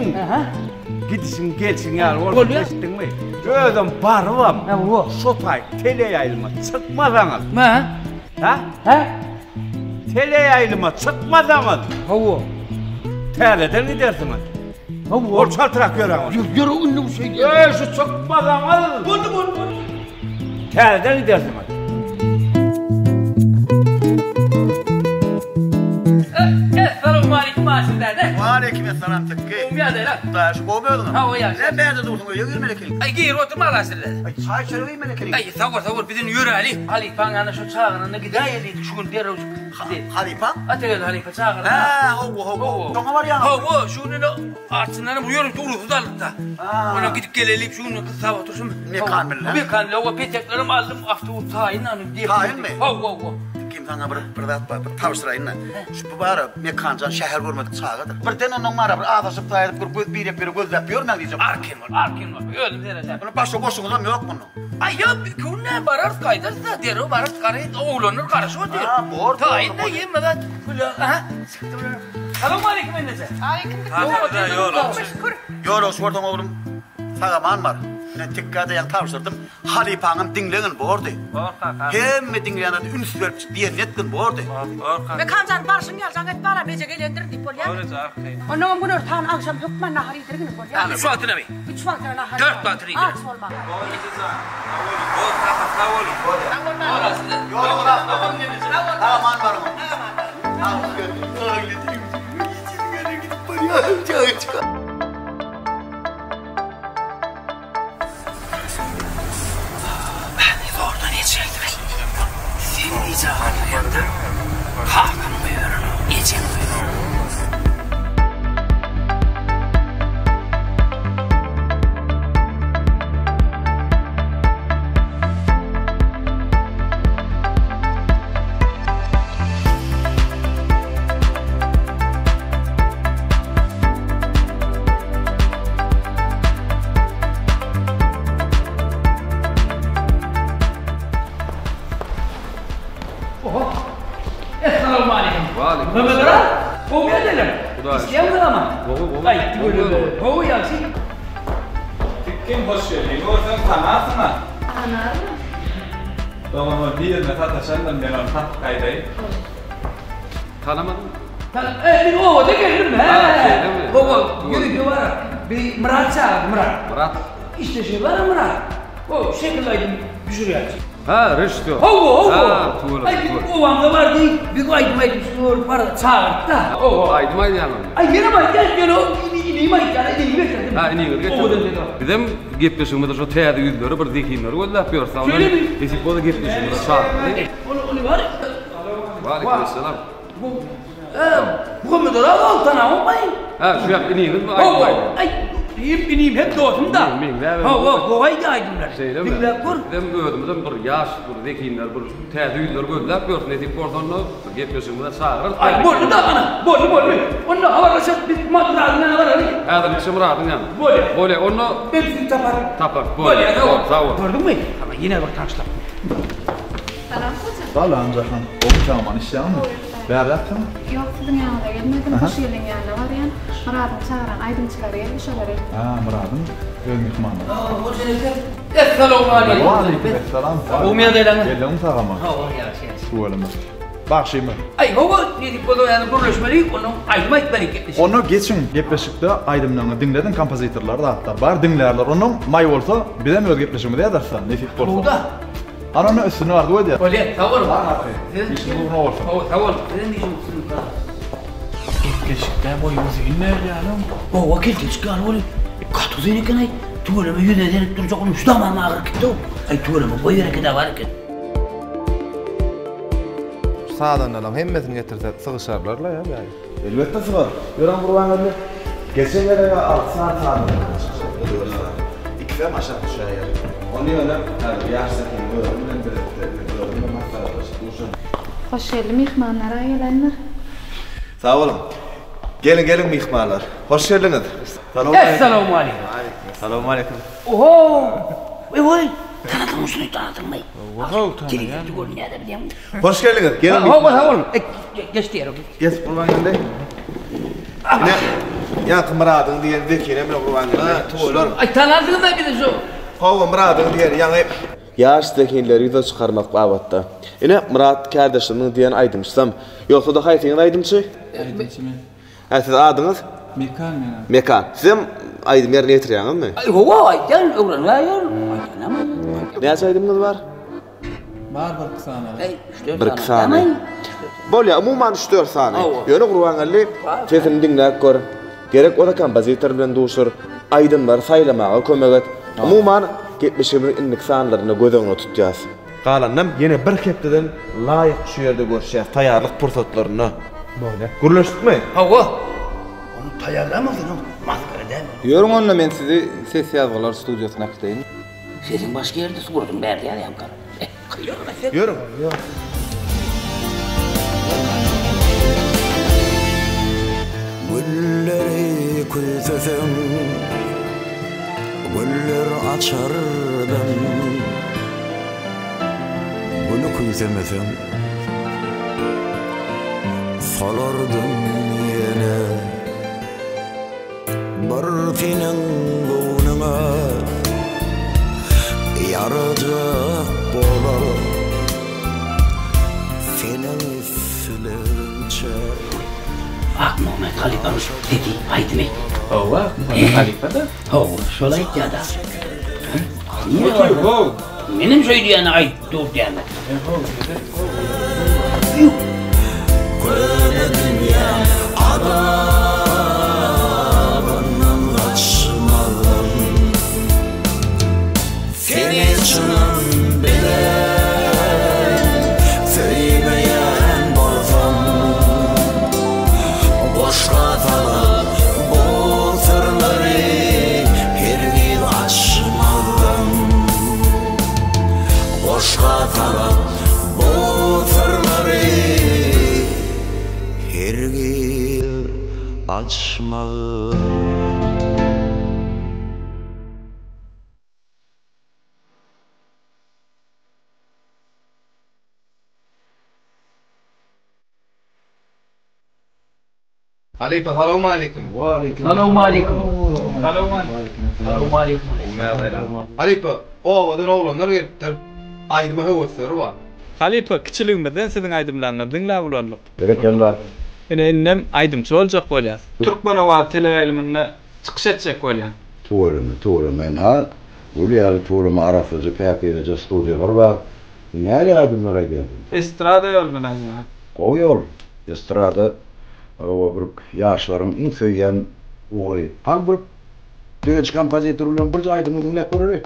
gidişiň, gelşiň ýaly bolsun, eşitdiňmi? Özem barybam, şo taý teleýaýlyma çykmasaňyz. Hä? Hä? Teleýaýlyma çykmasaňyz. Hawa. Täzeden gidersiňiz. Hawa. Ol çaltrak ýöräň. Ýör, ýör, indi bu şeý. Eý, şu çykmasaňyz. Boldy, boldy, boldy. Täzeden gidersiňiz. Essalawmaleýkim Aşyr däde. Waleýkim essalam Tikgi. Gowy ýagdaýlar. Hudaýa şükür, gowy özüňem? Hawa, ýagşy. Näme bärde dursuň, öýe girmeli ekeniň? Aý, girip oturma Aşyr däde. Aý, çaý çörek iýmeli ekeniň. Aý, sag bol, sag bol, biz indi ýöräli. Halypaň ýanyna şo çagyranda gidäýeli diýdik, şu gün derrewjik. Halypaň? Atageldi halypa çagyranda. Hä, hawa, hawa. Şoňa barýaňyzmy? Hawa, şu gün indi Arçyndanam bu ýörite rugsat aldyk-da. Ondan gidip geleli diýip, şu gün gyssap oturyşym. Mekan bilen? Mekan bilen, hawa, peteklerem aldym, awtobus taýyn, ony diýip. Taýynmy? Hawa, hawa. Kim saňa bir bir zat bar, bir tabşyraýyn-da. Şu bu bar-a, Mekanjan şäher görmedik çagadyr. Birden ondan bar-a, bir azaşyp zaýalyp bir göz birek-bire gözläp ýörmäň diýjek. Arkaýyn bol, arkaýyn bol, özüm seredärin. Muny başga goşuňyzam ýok munuň. Aý, ýok, iki günde bararys, gaýdarys-da, derrew bararys, garaýyn, oglanlar garaşyp otyr. Ha, bor, bor. Taýyn-da, hemme zat, güle, aha, çykdy bular. Salowmaleýkim eneje. Aleýkim Ýolagçy. Ýolagçy bolsaň oglum, sag-aman bar. Men tikgä-de ýaňy tabşyrdym. Halypaňam diňlegin bordy. Bor kaka. Hemme diňleýän üns berip diýenini etgin bordy. Bor, bor kaka. Mekanjan barşyň ýaly jaň et balam eje gelendir diýip bolýamy? Bor eje arkaýyn. Onnoňam günortan agşam hökman nahar iýdirgin bolýamy? Üç wagtynamy? Üç wagtyna nahar. Dört wagtyna iýdirin. Aç bolma. Bor eje jan. Sag boluň. Bor kaka sag boluň. Sag bol balam. Bor size. Ýoluňyz ak bolsun. Sag bol. Sag aman baryň. Sag aman baryň. Zordan ýetişäýdim. Sen gijä galmaýaňda kakam goýberenok, ejem goýberenok. Essalawmaleýkim. Waleýkim. Mehmet aga, gowy ýagdaýlar? Hudaýa şükür. Işleýäňmi ama? Gowy, gowy. Aý, tüweleme. Gowy ýagşy. Tikgim hoş geldiň. Görseň tanarsyň-a. Tanaryn. Doganlar birine sataşandyr men ony tapyp gaýdaýyn. Tanamadyňmy? Tanam, e, men obada geldim, hä. Ha, şeýlemi? Hawa, ýörite bar. Bir Myrat çagyrdy, Myrat. Myrat? Işleşigi bar Myrat. O şekilli aýdym düşürýär. Ha, režissýor. Hawa, hawa. Ha, tüweleme, Aý, biz tüweleme. obamyza bardy, biz aýdym aýdyp şuny bar çagyrdy-da. Hawa, aýdym aýdýaňyzmy? Aý, menem aýdýan, ýöne o inim aýdýar, inimi getirdim. Ha, iniňizi getirdiň. Owadan dedi. Bizem gepleşigimizde şo täze ýüzleri, bir zehinleri gözläp ýörüs. Şeýlemi? Nesip bolsa gepleşigimize çagyrmaly. Ol, ol bar. Waleýkim essalam. Bu, Muhammet Oraz ol tanamokmy? Ha, şu ýak iniňizmi aýdym Hawa, aýdýan? aý, hem inim hem dostum-da. Meňzäbem. Hawa, gowy aýdýar aýdymlary. Şeýlemi? Diňläp gör. Bizem özümizem bir ýaş, bir zehinleri, bir täze ýüzleri gözläp ýörüs. Nesip bolsa onda bir gepleşigimize çagyrarys. Aý, boldy-da, ana, boldy, boldy. Onda habarlaşarys, biz Myradyň ýanyna baraly. Häzirlikçe Myradyň ýanyna. Bolýar. Bolýar, onda. Men sizi taparyn. Taparys, bolýar. Bolýar, sag bol, sag bol. Gördüňmi? Saňa ýene bir tanyşlyk. Salam Hoja. Salam Jahan. Gowy çagman işýäňmi? Bärräksiň? Ýok siziň ýanyňyza gelmedim. Hoş geldiň ýanyna barýan. Myradyň çagyran aýdymçylary geldi şolary. Hä Myradyň öz myhmanlary. Hoja eke. Essalawmaleýkim. Waleýkim essalam. Gowymy ýagdaýlaryňyz? Geldiňmi sag-aman? Hawa ýagşy ýagşy. Tüweleme. Bagşymy? Aý hawa nesip bolsa ýa gürleşmeli ondan aýdym aýtmaly gepleşik. Onda geçiň gepleşikde aýdymlaryňy diňlediň kompozitorlar zatlar bar diňlärler ondan maý bolsa bizem öz gepleşigimizi ýazarys nesip bolsa. Gowyda. Ana onda üstünlik arzuw edýän. Bolýa, sag boluň. Siziň işiňiz ugruna bolsun. Hawa, sag boluň. Siziň işiňiz üstünlik Gepleşikde boýy uzyn berýäniň. Hawa, keltejik ýaly bolýa. Gaty uzyn eken-aý. Tüweleme ýüzüne seredip durjak onuň şu damagyň agyryp gitdi-ow. Aý, tüweleme boý bereket-ä bar eken. Şu sazandalaryň hemmesini getirsek sygyşarlar-la ýa bäri. Elbetde sygar. Ýören Gurbangeldi. Geçen gezeg-ä alty sany sazanda bilen çykyş etdi, dört sany. Ikisem aşak düşäýer. Ony ýöne häzir ýaş Zehiniň özi bilen bilelikde, men özüm bilen maslahatlaşyp duşan. Hoş geldi myhmanlar-a gelendir. Sag boluň. Geliň, geliň myhmanlar. Hoş geldiňiz. Essalawmaleýkim. Salowmaleýkim. Oho! Eý-oý! Tanadyňmy şuny, tanadyňmy? Oho, tanaýan. Telewizorda görünýär-dä bilýäňmi? Hoş geldiňiz. Geliň Hawa, myhmanlar. sag boluň. Geç diýer. Geç Gurbangeldi. Ine, ýaňky Myradyň diýen Zekine bilen Gurbangeldi. Şular. Aý, tanarsyňyz-a bizi şu. Hawa, Myradyň diýen ýaňy. Ýaş zehinleri ýüze çykarmak babatda. Ine, Myrat kärdeşimiň diýen aýdymçysam. Ýogsa-da haýsyňyz aýdymçy? Aýdymçy men. Hä, siz adyňyz? Mekan meň adym. Mekan. Sizem aýdym ýerine ýetirýäňizmi? Aý, hawa, aýdýan, öwrenýän. Aýdýanam aýdýan. Näçe aýdymyňyz bar? Bar birki sany. Eý, üç-dört Bir sany. iki sany. Bolýar, umuman üç-dört sany. Ýöne Gurbangeldi sesini diňläp gör. Gerek bolsa kompozitor bilen duşur. Aýdymlary saýlamaga kömek et. Umuman, gepleşigimiziň indiki sanlarynda göz öňünde tutýas. Galanynam ýene bir hepdeden laýyk şu ýerde görüşýäs, taýýarlyk pursatlarynda. Bolýar. Gürleşdikmi? Hawa. Ony taýýarlamasaň masgara dälmi? Ýörüň onda men sizi ses ýazgylar studiýasyna äkideýin. Sesiň başga ýerde suratyň bärde ýazýaňka. Ýörüň. Gülleri küýseseň, güller açardym. Güli küýsemeseň, solardym ýene. Bir seniň göwnüňe ýarajak bolar. Seniň islegiňçe. Akmuhammet halypaň sesi aýdymy. Hawa, Akmuhammet halypa-da. Hawa, şol aýtýa-da. Menem şeý diýýän aýt dur diýýän. Köne dünýä azabyndan gaçmazdan Seni çynym bilen söýmeýän bolsam Goşga salyp bu syrlary hergiz açmazdym Goşga salyp bu syrlary hergiz açmazdym. Halypa salowmaleýkim. Waleýkim. Salowmaleýkim. Salowmaleýkim. Halypa obadan oglanlar gelipdir. Aýdyma höwesleri bar. Halypa, kiçiligimizden siziň aýdymlaryňyzy diňläp ulaldyk. Berekella. Ine indem aýdymçy boljak bolýas. Türkmen owazy teleýaýlymynda çykyş etjek bolýan. Tüweleme, tüweleme ynha gül ýaly tüweleme arassaja päkizeje studiýalar bar. Nähili aýdymlar aýdýarsyň? Estrada ýolundan aýdýan. Gowy ýol. Estrada bir ýaşlaryň iň söýýän ugry. Hany bir Begenç kompozitor bilen birje aýdymyňy diňläp göreli.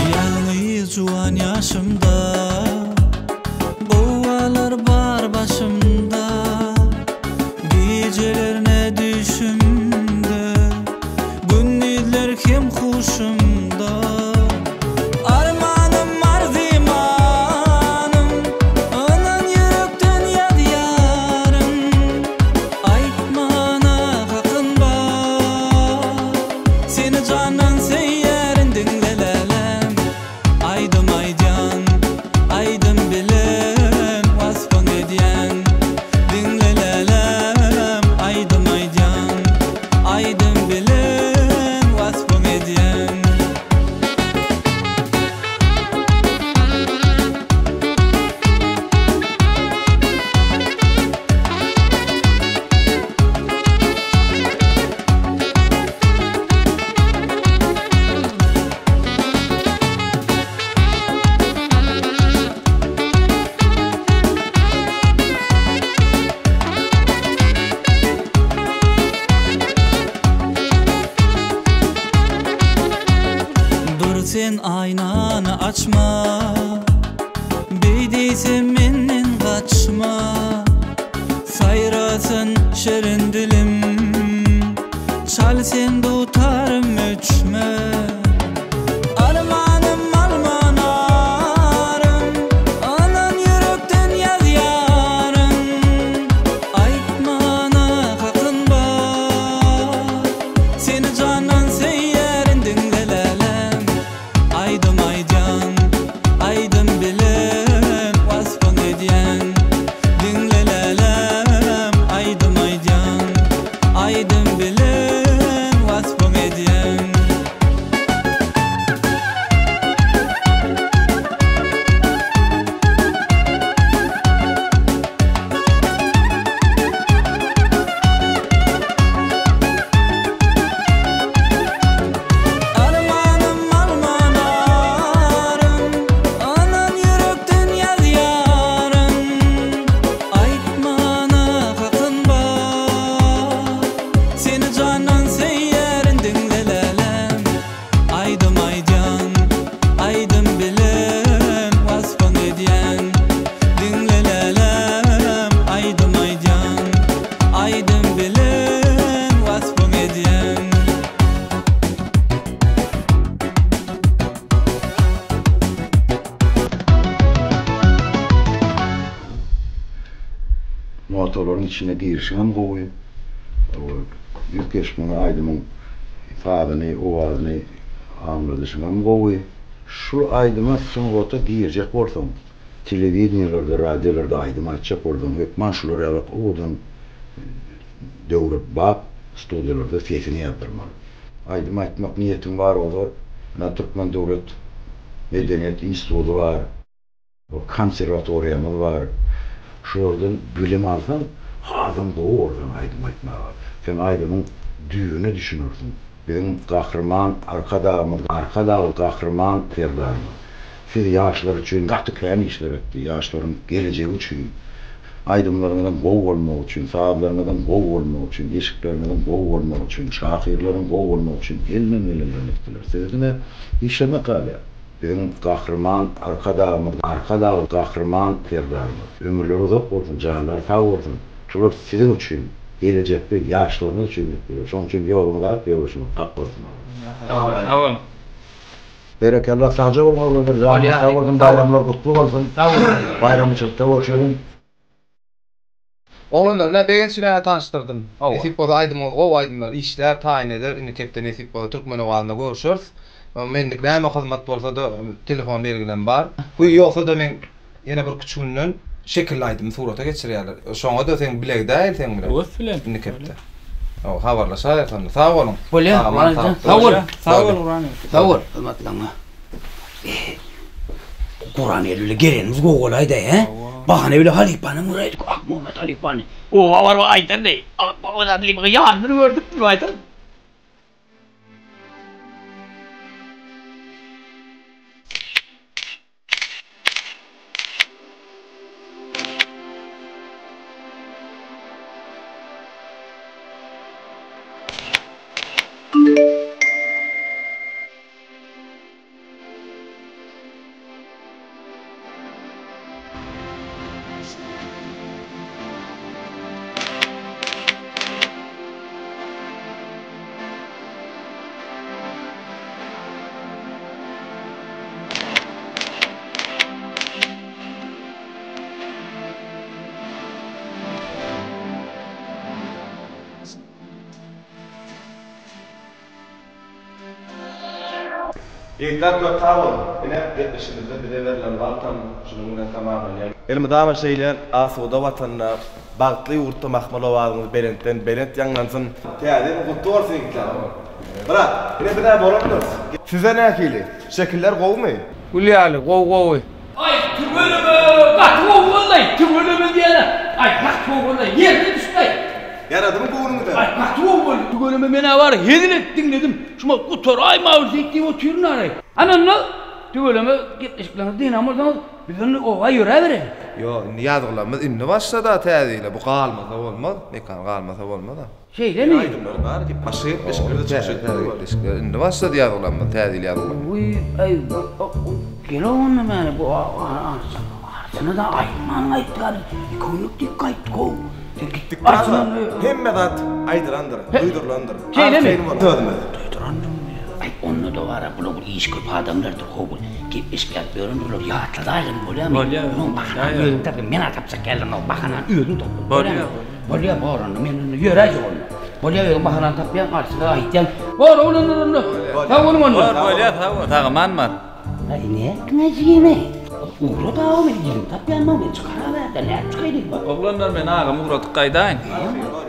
Ýalňyz juwan ýaşymda Gowgalar bar başymda Gijelerne düşümde Gündizler hem huşumda Armanym arzymanym Ynan ýürekden ýazýaryn Aýtmana hakym bar Seni jandan söýýärin diňle läläm Aýdym aýdýan aýdym bilen waspyň edýän Diňle läläm aýdym aýdýan aýdym bilen waspyň edýän. Dur sen aýnany açma Beý diýsem menden gaçma Saýrasyn şirin dilim Çal sen dutarym öçme Armanym alman arym Ynan ýürekden ýazýaryn Aýtmana hakym bar Seni jandan söýýärin diňle läläm Aýdym aýdýan, aýdym bilen waspyň edýän Diňle läläm, aýdym aýdýan, aýdym bilen waspyň edýän. Armanym alman arym, Ynan ýürekden ýazýaryn. Aýtmana hakym bar, Seni jandan söýýärin diňle läläm. Aýdym aýdýan, aýdym bilen waspyň edýän. Diňle läläm, aýdym aýdýan, aýdym bilen waspyň edýän. Notalaryň içine girişiňem gowy. Ýüz keşbiňi aýdymyň sazyny, owazyny aňladyşyňam gowy. Şul aýdyma sungata girjek bolsaň, telewideniýelerde, radiolarda aýdym aýtjak bolsaň, hökman şular ýaly owadan döwrebap studiýalarda sesiňi ýazdyrmaly. Aýdym aýtmak niýetiň bar bolsa, ynha Türkmen döwlet medeniýet instituty bar. Konserwatoriýamyz bar. Şulardan bilim alsaň, hasam gowy bolar saňa aýdym aýtmaga. Sen aýdymyň düýbüne düşünersiň. Biziň Gahryman Arkadagymyz, Arkadagly Gahryman Serdarymyz siz ýaşlar üçin gaty kän işler etdi. Ýaşlaryň gelejegi üçin, aýdymlaryňyzyň gowy bolmagy üçin, sazlaryňyzyň gowy bolmagy üçin, eşikleriňiziň gowy bolmagy üçin, şahyrlaryň gowy bolmagy üçin elinden gelenlerini etdiler. Size diňe işlemek galýar. Biziň Gahryman Arkadagymyz, Arkadagly Gahryman Serdarymyz ömürleri uzak bolsun, janlary sag bolsun. Şular siziň üçin, gelejekde ýaşlaryňyz üçin etdiler. Şonuň üçin ýoluňyz ak, ýoldaşyňyz hak bolsun. Sag boluň. Berekella sagja boluň oglanlar janyňyz sag bolsun baýramlar gutly bolsun baýramçylykda görşeliň. Oglanlar ine Begenç bilen tanyşdyrdym. Nesip bolsa aýdymyňyz gowy aýdymlar işlär taýyn eder indiki hepde nesip bolsa Türkmen owazynda görüşeris. Menlik näme hyzmat bolsada telefon belgilem bar. Bu ýogsada men ýene bir küçük günden. Şekilli aýdymy surata geçirýärler. Şoňa-da seň bile gidäýeli seň bilen. Höwes bilen. Indiki hepde. Hawa, habarlaşaýarys onda. Sag boluň. Bolýar, Sag-aman Gurban sag. Sag bol. Sag bol Gurban geldi. Sag bol, hyzmatlaryňa. Gurban geldi bile gelenimiz gowy bolaýdy, hä? Bahana bile halypanam göräýdik, Akmuhammet halypany. Oba baryp aýdarly, Akmuhammet halypanyň ýanyny gördük diýip aýdar. Ýigitler köp sag boluň. Ine, gepleşigimizde bize berlen wagtam şunuň bilen tamamlanýar. Elmydama şeýle asuda Watanda, bagtly ýurtda mahmal owazyňyz belentden belent ýaňlansyn. Täze ýylyň gutly bolsun ýigitler. Myrat, ine biz-ä bolandyrys. Size nähili? Şekiller gowumy? Gül ýaly, gowy gowy. Aý tüweleme gaty gowy boldaý tüweleme diýene aý gaty gowy boldaý ýerine düşdäý. Ýaradymy göwnüňize? Aý gaty gowy boldy tüweleme menä bar hezil edip diňledim şuma gutaraýma bir diýip otyryn araý. Ana onda tüweleme gepleşikleriňizi dynan bolsaňyz biz onda oba ýöräbereli. Ýok indi ýazgylarymyz indi başlada täze ýyla bu galmasa bolmaz Mekan galmasa bolmaz-a. Şeýlemi? Aýdymlar bar diýip başga gepleşiklerde çykyş etdi. Täze gepleşikler indi başlady ýazgylarymyz täze ýyl ýazgylary. Wiý aý gel onda meni bu arçyna-da aýtman gaýtdyk a biz iki günlük diýip gaýtdyk-ow. Sen gitdik Arçyna hemme zat aýdylandyr, duýdurylandyr. Şeýlemi? Sözümiz. Duýdurandyr. Aý onda-da bar-a bular bir işi köp adamlardyr how bir gepleşik ýazyp ýörendirler ýatladaýlyn bolýamy? Bolýar. Onuň bahanany özüň tap men-ä tapjak däldirin o bahanany özüň tap. Bolýar. Bolýar bor onda men onda ýöräýjek onda. Bolýar özüň bahanany tapýaň arçyna aýtýaň. Bor oglanlar onda. Sag boluň onda. Bor bolýar sag bol sag-aman bar. Aý nätdiň-ä jigim-eý. Ugrat aga men ýüzüňi tapýan men çykaraberdi nädip çykaýyn diýip. Oglanlar men agamy ugradyp gaýdaýyn.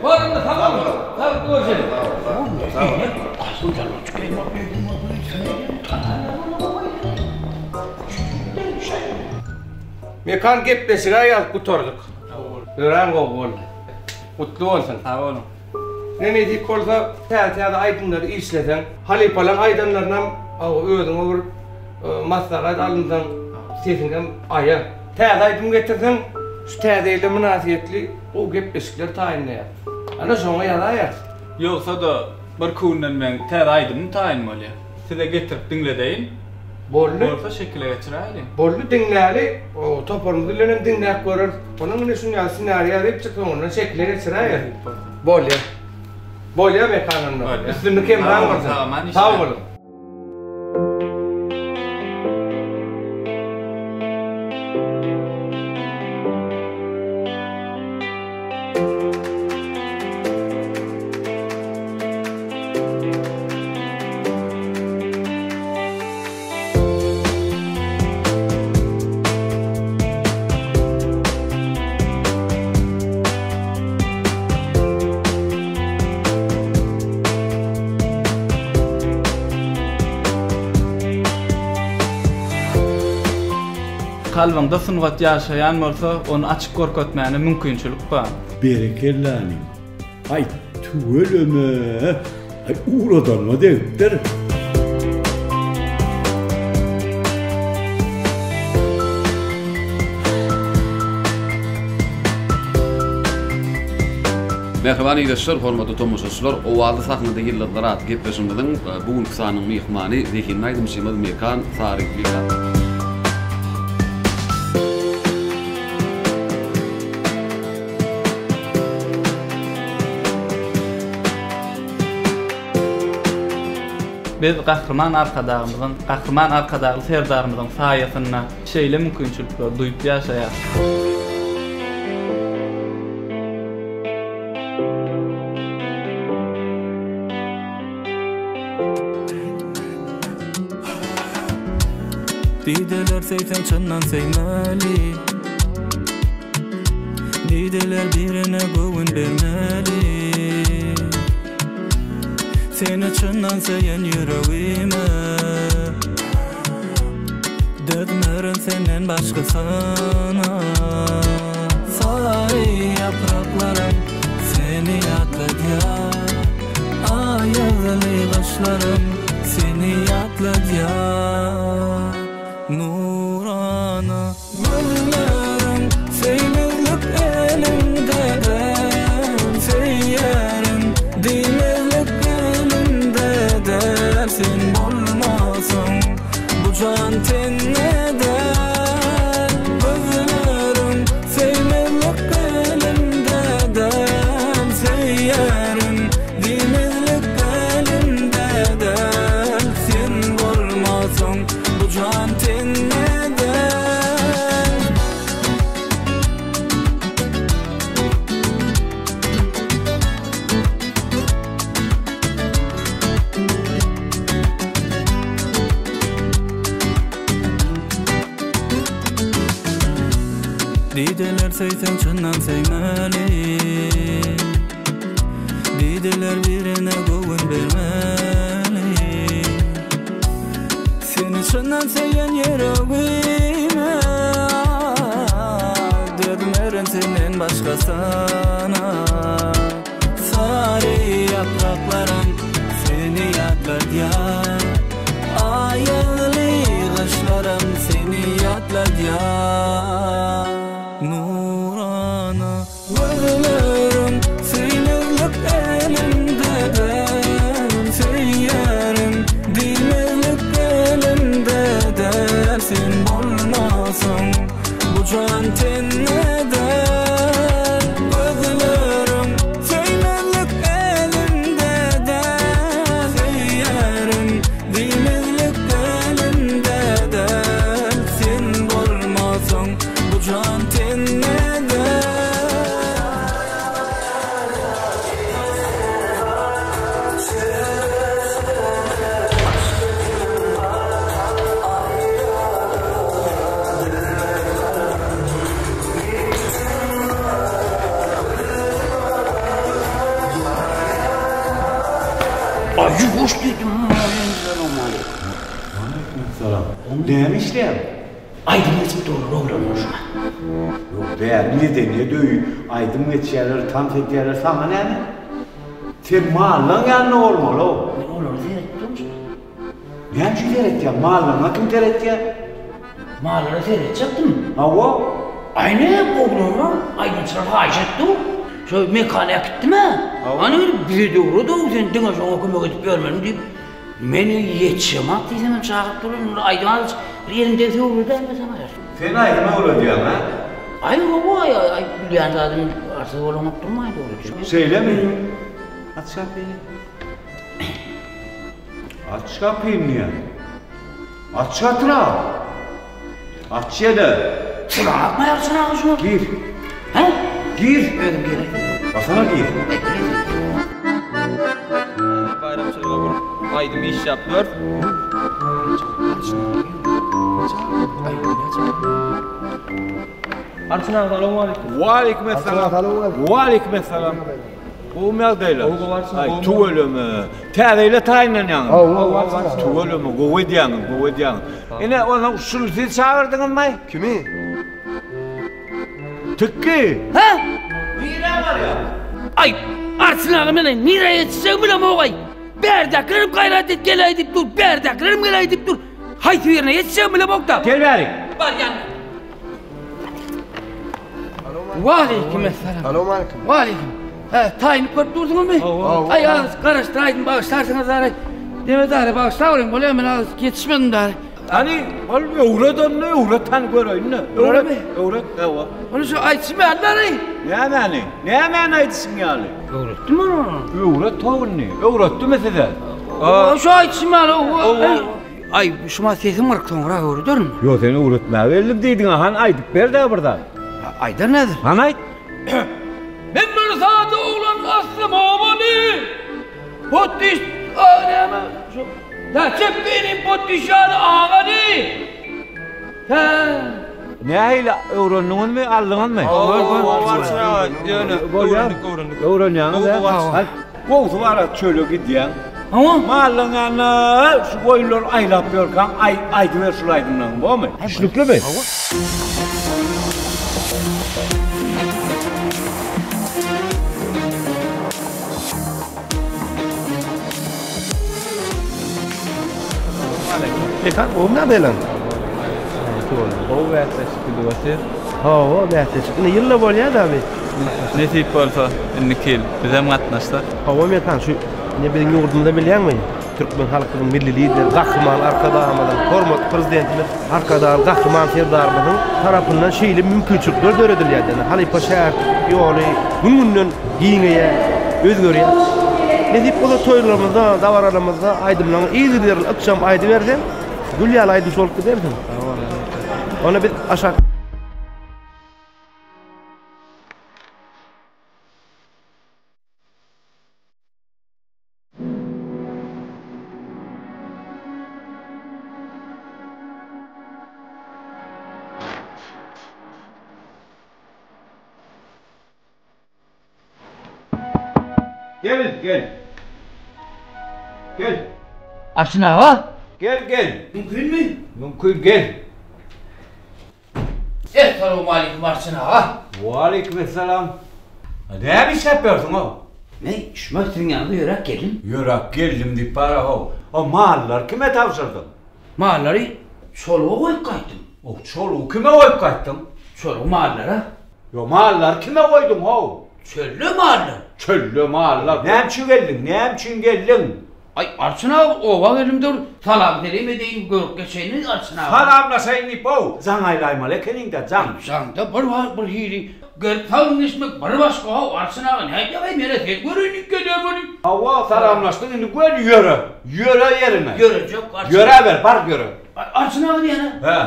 Bor onda sag boluň. Sag görşeliň. Sag bol. Mekan gepleşige ýazyp gutardyk. Örän gowy boldy. Gutly bolsun. Sag boluň. Ne nesip bolsa täze-täze aýdymlary işleseň, halypalaň aýdanlarynam özüňe bir maslahat alynsaň sesiňem aýa. Täze aýdym getirseň şu täze ýyla mynasybetli gowy gepleşikler taýynlaýas. Ana şoňa ýazaýarys. Ýogsa-da birki günden meň täze aýdymym taýyn bolýar. Size getirip diňledeýin. Boldy. Bolsa şekile geçiräýeliň. Boldy diňläli, toparymyz bilenem diňläp göreris. Onuň ine şuny ýaly ssenariý ýazyp çyk soňundan şekile geçiräýeris. Bolýa. Bolýa Mekan onda. Üstünlik hemraň bolsun. Sag boluň. Kalbyňda sungat ýaşaýan bolsa, ony açyk görkezmäne mümkinçilik bar. Berekella inim. Aý tüweleme. Aý ugradanyma degipdir. Mähriban ildeşler, hormatly tomaşaçylar, Owazly sahnada ýyldyzlar atly gepleşigimiziň bu günki sanynyň myhmany zehinli aýdymçymyz Mekan Saryýew. Biz Gahryman Arkadagymyzyň, Gahryman Arkadagly Serdarymyzyň saýasynda şeýle mümkinçilikleri duýup ýaşaýarys. Dideler söýseň çyndan söýmeli. Diýdiler birine göwün bermeli Seni çyndan söýen ýüregime Dözmerin senden başgasyna Sary ýapraklarym seni ýatladýar Aýazly gyşlarym seni ýatladýar Nurana Gözleriň söýmezlik elimde däl Söýerin diýmezlik elimde däl Sen bolmasaň bu jan tende däl Gözleriň söýmezlik elimde däl Söýerin diýmezlik elimde däl Sen bolmasaň Bu jan tende däl. Diýdiler söýseň çyndan söýmeli Diýdiler birine göwün bermeli Seni çyndan söýen ýüregime Dözmerin senden başgasyna Sary ýapraklarym seni ýatladýar Aýazly gyşlarym seni ýatladýar Nurana Gözlerim söýmezlik elimde däl Söýerin diýmezlik elimde däl Sen bolmasaň bu jan tende däl Gözlerim söýmezlik elimde däl Söýerin diýmezlik elimde däl Sen bolmasaň Bu jan tende däl. Ajy hoş diýdim. Salam. Näme işleýäň? Aýdym geçip durlar oglanlar şuňa. Ýok däl, medeniýet öýi, aýdym geçýärler, tans edýärler, saňa näme? Sen mallaň ýanynda bolmaly-ow. Men olara seredip durmuşam. Näme üçin seretýäň? Mallaňa kim seretýär? Mallara seretjekdim. Hawa. Aýna oglanlar aýdymçylar haýyş etdi-ow. Şo mekana äkitdim-ä. Hany bize döwre-de-ow, sen diňe şoňa kömek edip ýörmeliň diýip, Meni ýetişemok diýsemem çagyryp durlar, indi aýdym azajyk bir elim degse öwredäýmesem aýar. Sen aýdym öwredýäň-ä? Aý hawa, aý bilýän zadym arsyz bolanok durmaýyn öwredişip. Şeýlemi? Aç gapyny. Aç gapyny diýýän. Aç gatyrak. Aç ýene. Çyrak akmaýar çyragy şuňa. Gir. Hä? Gir. Özüm gireýin. Basana gir. Baýramçylyga bir aýdym işläp gör. Arçyn aga salowmaleýkim. Waleýkim essalam. Waleýkim essalam. Gowumy ýagdaýlar? Gowy gowy Arçyn. Aý tüweleme. Täze ýyla taýynlanýaňyz. Hawa hawa. Tüweleme gowy edýäňiz, gowy edýäňiz. Ine onsoň şuny siz çagyrdyňyzmy? Kimi? Tikgi. Hä? Nirä barýaň? Aý Arçyn aga men nirä ýetişjegimi bilemok-aý. Bärdäkilerim gaýrat et geläý diýip dur, bärdäkilerim geläý diýip dur. Haýsy birine ýetişjegimi bilemok-da. Gel bärik. Barýan. Waleýkim essalam. Salowmaleýkim. Waleýkim. Hä, taýynyp görüp dursuňyzmy? Aý, az garaşdyraýdym, bagyşlarsyňyz dary. Deme dary, bagyşlaweriň, bolýa, men az ýetişmedim dary. Hany, ol öwret onda, öwret hany göreýin-de. Öwret, öwret, hawa. Ony şu aýdyşym ýaly dary. Nämäni? Nämäni aýdyşyň ýaly? Öwretdim ony. Öwret how indi. Öwretdimi size? Şu aýdyşym ýaly. Aý, şuma sesim gyryk soňra öwrederin. Ýok, sen öwretmäge geldim diýdiň-ä, hany aýdyp ber-dä bir zat. Aýdaryn häzir. Hany aýt. Men bir sada oglan aslym obaly. Potdiş, a näme? Şu, ýa çep beýnim potdiş ýaly agaly. Hä. Nähili öwrendiňizmi, aldyňyzmy? Ýöne öwrendik, öwrendik. Öwrenýäňiz, hä? Gowsy bar-a çöle gidýäň. Hawa. Mallaň ýanynda şu goýunlary aýlap ýörkäň, aýdyber şul aýdymlaryňy, bormy? Düşnüklimi? Hawa. Mekan gowy nädeýleň? Gowy bäsleşik gidip otyr. Hawa, bäsleşik. Indi ýylda bolýar da bi. Nesip bolsa, indiki ýyl bizem gatnaşsak. Hawa Mekan, şu indi biziň ýurdumyzda bilýäňmi? Türkmen halkynyň Milli Lideri Gahryman Arkadagymyzyň, hormatly Prezidentimiz Arkadagly Gahryman Serdarymyzyň tarapyndan şeýle mümkinçilikler döredilýär. Ýagny halypa-şägirtlik ýoly gün-günden giňeýär, özgerýär. Nesip bolsa toýlarymyzda, dabaralarymyzda aýdymlaryňy yzygiderli ykjam aýdyberseň, gül ýaly aýdymçy bolup gidersiň. Onda biz aşak. Gel, gel. Gel. Arçyn aga. Gel, gel. Mümkinmi? Mümkin, gel. Essalawmaleýkim Arçyn aga. Waleýkim essalam. Näme işläp ýörsüň-ow? Men şumat siziň ýanyňyza ýöräp geldim. Ýöräp geldim diýip bar-how. O mallary kime tabşyrdyň? Mallary çoluga goýup gaýtdym. O çolugy kime goýup gaýtdyň? Çolugy mallara. Ýo, mallary kime goýduň-how? Çölde mallar. Çölde mallar. Näme üçin geldiň? Näme üçin geldiň? Aý, Arçyn aga, oba geldim dur, salam-selim edeýin, görüp geçeýin, Arçyn aga. Salamlaşaýyn diýip-ow, jaň aýlaýmaly ekeniň-dä, jaň. Jaňda bir wagt bir hili, gelip salamlaşmak bir başga-ow, Arçyn aga, nätýäň-aý, men-ä seni göreýin diýip gelýän welin. Hawa, salamlaşdyň, indi göni ýöre. Ýöre ýeriňe. Ýörejek, Arçyn. Ýöräber, bar ýöre. Arçyn aga diýene. Hä.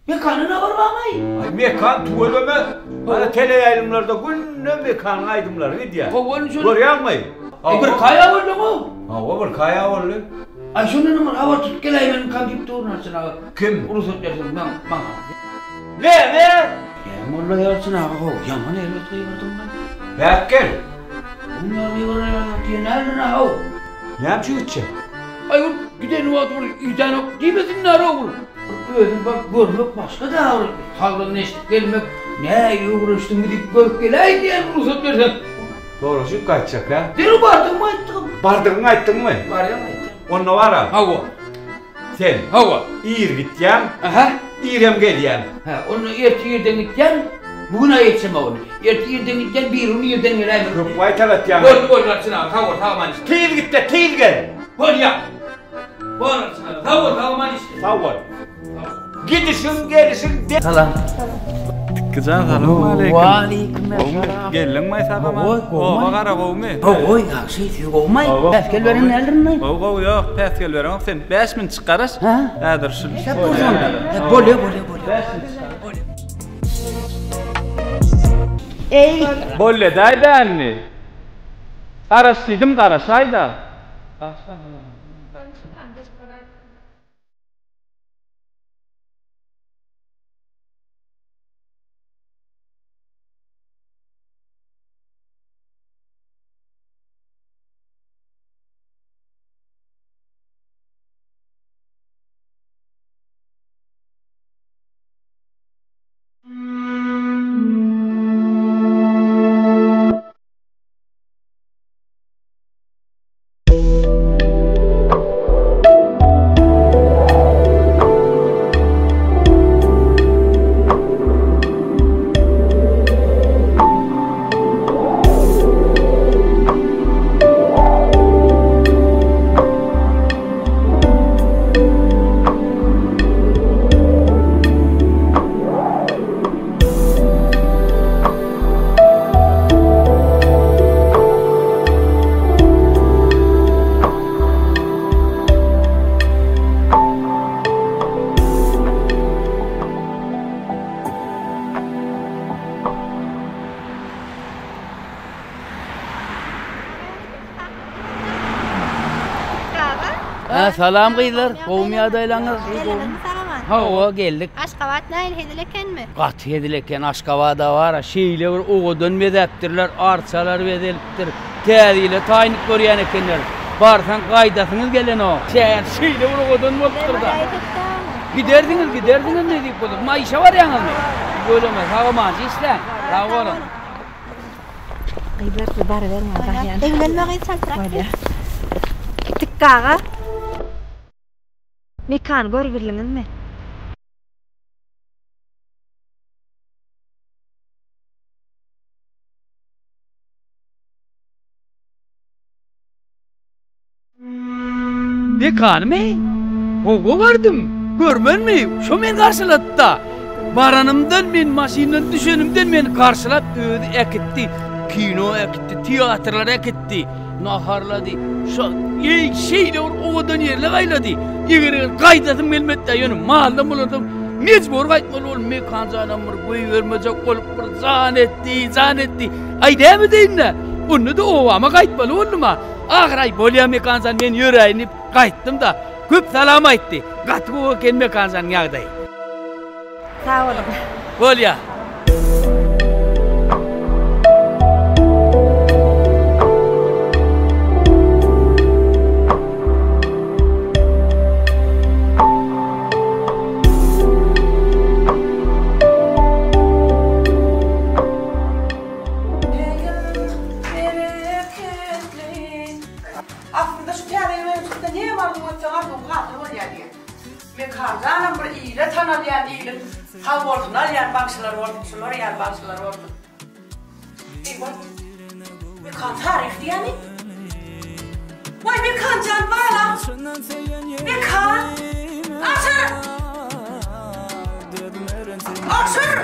Mekana habar barmaý? Aý Mekan tüweleme. Ana teleýaýlymlarda günde Mekanyň aýdymlary gidýär. Görýäňmi? Aý bir kaýa bolduň-ow. Hawa bir kaýa boldy. Aý şondanam bir habar tutup geläýmenimkam diýip durun Arçyn aga. Kim? Rugsat berseň maňa. Näme? Näme molla Arçyn aga how ýaman erbet gygyrdyň-laý. Bäk gel. Bunlar gygyraýarlar diýenädir-ä how. Näme üçin gitjek? Aý ol giden wagty bir idänok diýmesinler-ow bir. Bir özüň baryp görmek başga-da bir saglygyny eşidip gelmek, nähili öwrenişdiňmi diýip görüp geläýin diýen rugsat berseň. Soraşyp gaýtjak hä? Derrew bardygymy aýtdygym. Bardygyňy aýtdyňmy? Barýan aýtdym. Onda bar-a. Hawa. Sen. Hawa. Ir gitýäň. Aha. Irem gelýäň. Hä, onda erte irden gitýän, bu gün-ä ýetişemok indi. Erte irden gitýän, birigün irden geläýmeli. Köp gaýtalatýaň. Boldy, boldy, Arçyn aga, sag bol, sag aman işle. Tiz git-de, tiz gel. Bolýa. Bol Arçyn aga, sag bol, sag aman işle. Sag bol. Gidişiň, gelişiň de. Salam. Tikkijan salowmaleýkim. Waleýkim essalam. Geldiňmi sag-aman? Oba gara gowumy? Gowy, ýagşy, siz gowumy? Päsgel beren däldirinmi? Gowy, gowy, ýok, päsgel bereňok. Sen 5 minutjyk garaş. Häzir şu. Bolýa, bolýa, bolýa. Eý. Bolýa daýda indi. Garaş diýdim, garaşaýda. Salam gyzlar, gowumy ýagdaýlaryňyz? Geldiňizmi sag aman? Hawa, geldik. Aşgabat nähili hezil ekenmi? Gaty hezil eken, Aşgabada bar-a, şeýle bir owadan bezäpdirler, arçalar bezelipdir, Täze ýyla taýynlyk görýän ekenler. Barsaň gaýdasyňyz gelenok. Şäher şeýle bir owadan bolupdyr-da. Gidersiňiz, gidersiňiz nesip bolsa. Maýyşa barýaňyzmy? Tüweleme, sag-amanja işläň. Sag boluň. Gyzlar siz baryberiň men barýan. Eglenme gyz çaltrak git. Tikgi aga. Mekany görübildiňizmi? Mekanymy? Gowa bardym. Görmenmi? Şo meni garşylady-da. Baranymdan men maşyndan düşenimden meni garşylap özi äkitdi. Kino äkitdi, teatrlara äkitdi, naharlady. Şo eý şeýle bir owadan ýerler aýlady. Eger-eger gaýdasym gelmedi-dä, ýöne maldan bolansoň mejbur gaýtmaly boldum. Mekan janam bir goýbermejek bolup bir jan etdi, jan etdi. Aý näme edeýin-dä? Onda-da obama gaýtmaly boldum-a. Ahyr aý bolýa Mekan jan men ýöräýin diýip gaýtdym-da. Köp salam aýtdy. Gaty gowy eken Mekan janyň ýagdaýy. Sag boluň. Bolýa. Aslynda şu täze ýyl öňçüsinde näme arzuw etseň arzuwyň hasyl bolýar diýen. Mekanjanam bir ile tanalýan iliň sag bolsun alýan bagşylar bolsun şular ýaly bagşylar bolsun. Eý-waý. Mekan Saryýew diýýämi? Waý Mekanjan balam. Mekan. Aşyr! Aşyr!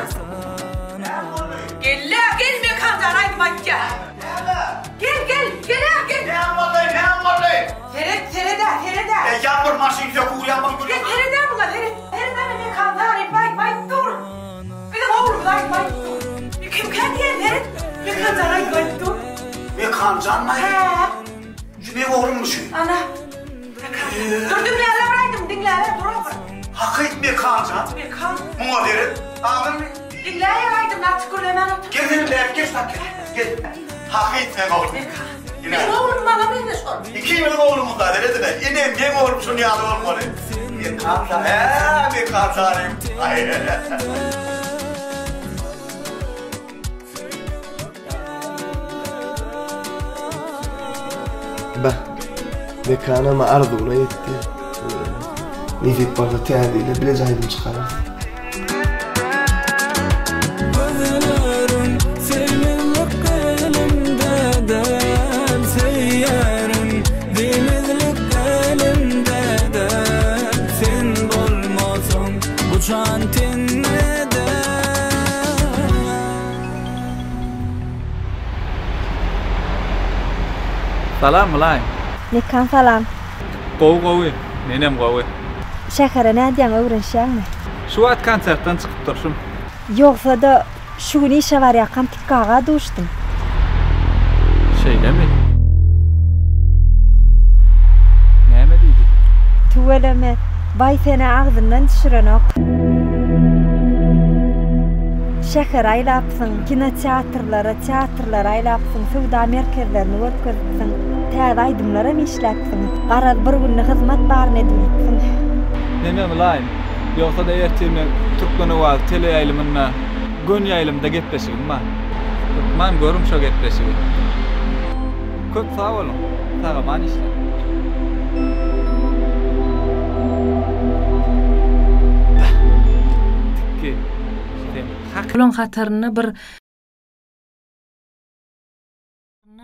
Gel-le, gel Mekanjan aýdym aýtýar. Näme? Gel, gel, gel-ä, gel. Näme boldy, näme boldy? Seret, seret-ä, seret-ä. E, ýaňbur maşyn söküp urýan bul Gel, seret-ä muňa, seret. Seret-ä, Mekan Saryýew aýdym aýdyp dur. Biziň oglumyz aýdym aýdyp dur. Kimkä diýen, seret. Mekanjan aýdym aýdyp dur. Mekanjanmy? Hä. Şu meň oglummy şu? Ana. Dur diňläler bir aýdym, diňläler, dur bir. Hakyt Mekanjan. Mekan. Muňa seret. Adyny Diňläýer aýdymyny açyk gürlemän otur. Gel sen bäri geç tak gel. Gel. Hakyt meň oglum. Mekan. Meň oglum maňa meňzeş ol. Ikimiziň oglumyz da seredine. Ine meň oglum şuny ýaly bolmaly. Mekan sa. Hä, Mekan sanym. Aý. Bah, Mekanam arzuwyna ýetdi. Nesip bolsa täze ýylda bileje aýdym çykararys. Gözlerim söýmezlik elimde däl Söýerin diýmezlik elimde däl Sen bolmasaň bu jan tende däl. Salam Mylaýym. Mekan salam. Gowy gowy. Menem gowy. Şähere nädýäň öwrenişýäňmi? Şu wagt konsertden çykyp durşum. Ýogsada şu gün işe barýakam Tikgi aga duşdum. Şeýlemi? Näme diýdi? Tüweleme, baý senä agzyndan düşürenok. Şähere aýlapsyň, kinoteatrlara, teatrlara aýlapsyň, söwda merkezlerini görkezipsiň, täze aýdymlaram işläpsiň. Garaz, bir günde hyzmat baryny edibilipsiň. Neme Mylaýym, ýogsa-da ertir meň Türkmen owazy teleýaýlymynda Göni ýaýlymda gepleşigim bar. Hökman görüň şo gepleşigi. Köp sag boluň. Sag-aman işläň. Bah! Tikgi, sen hak. Olaň hatarynda bir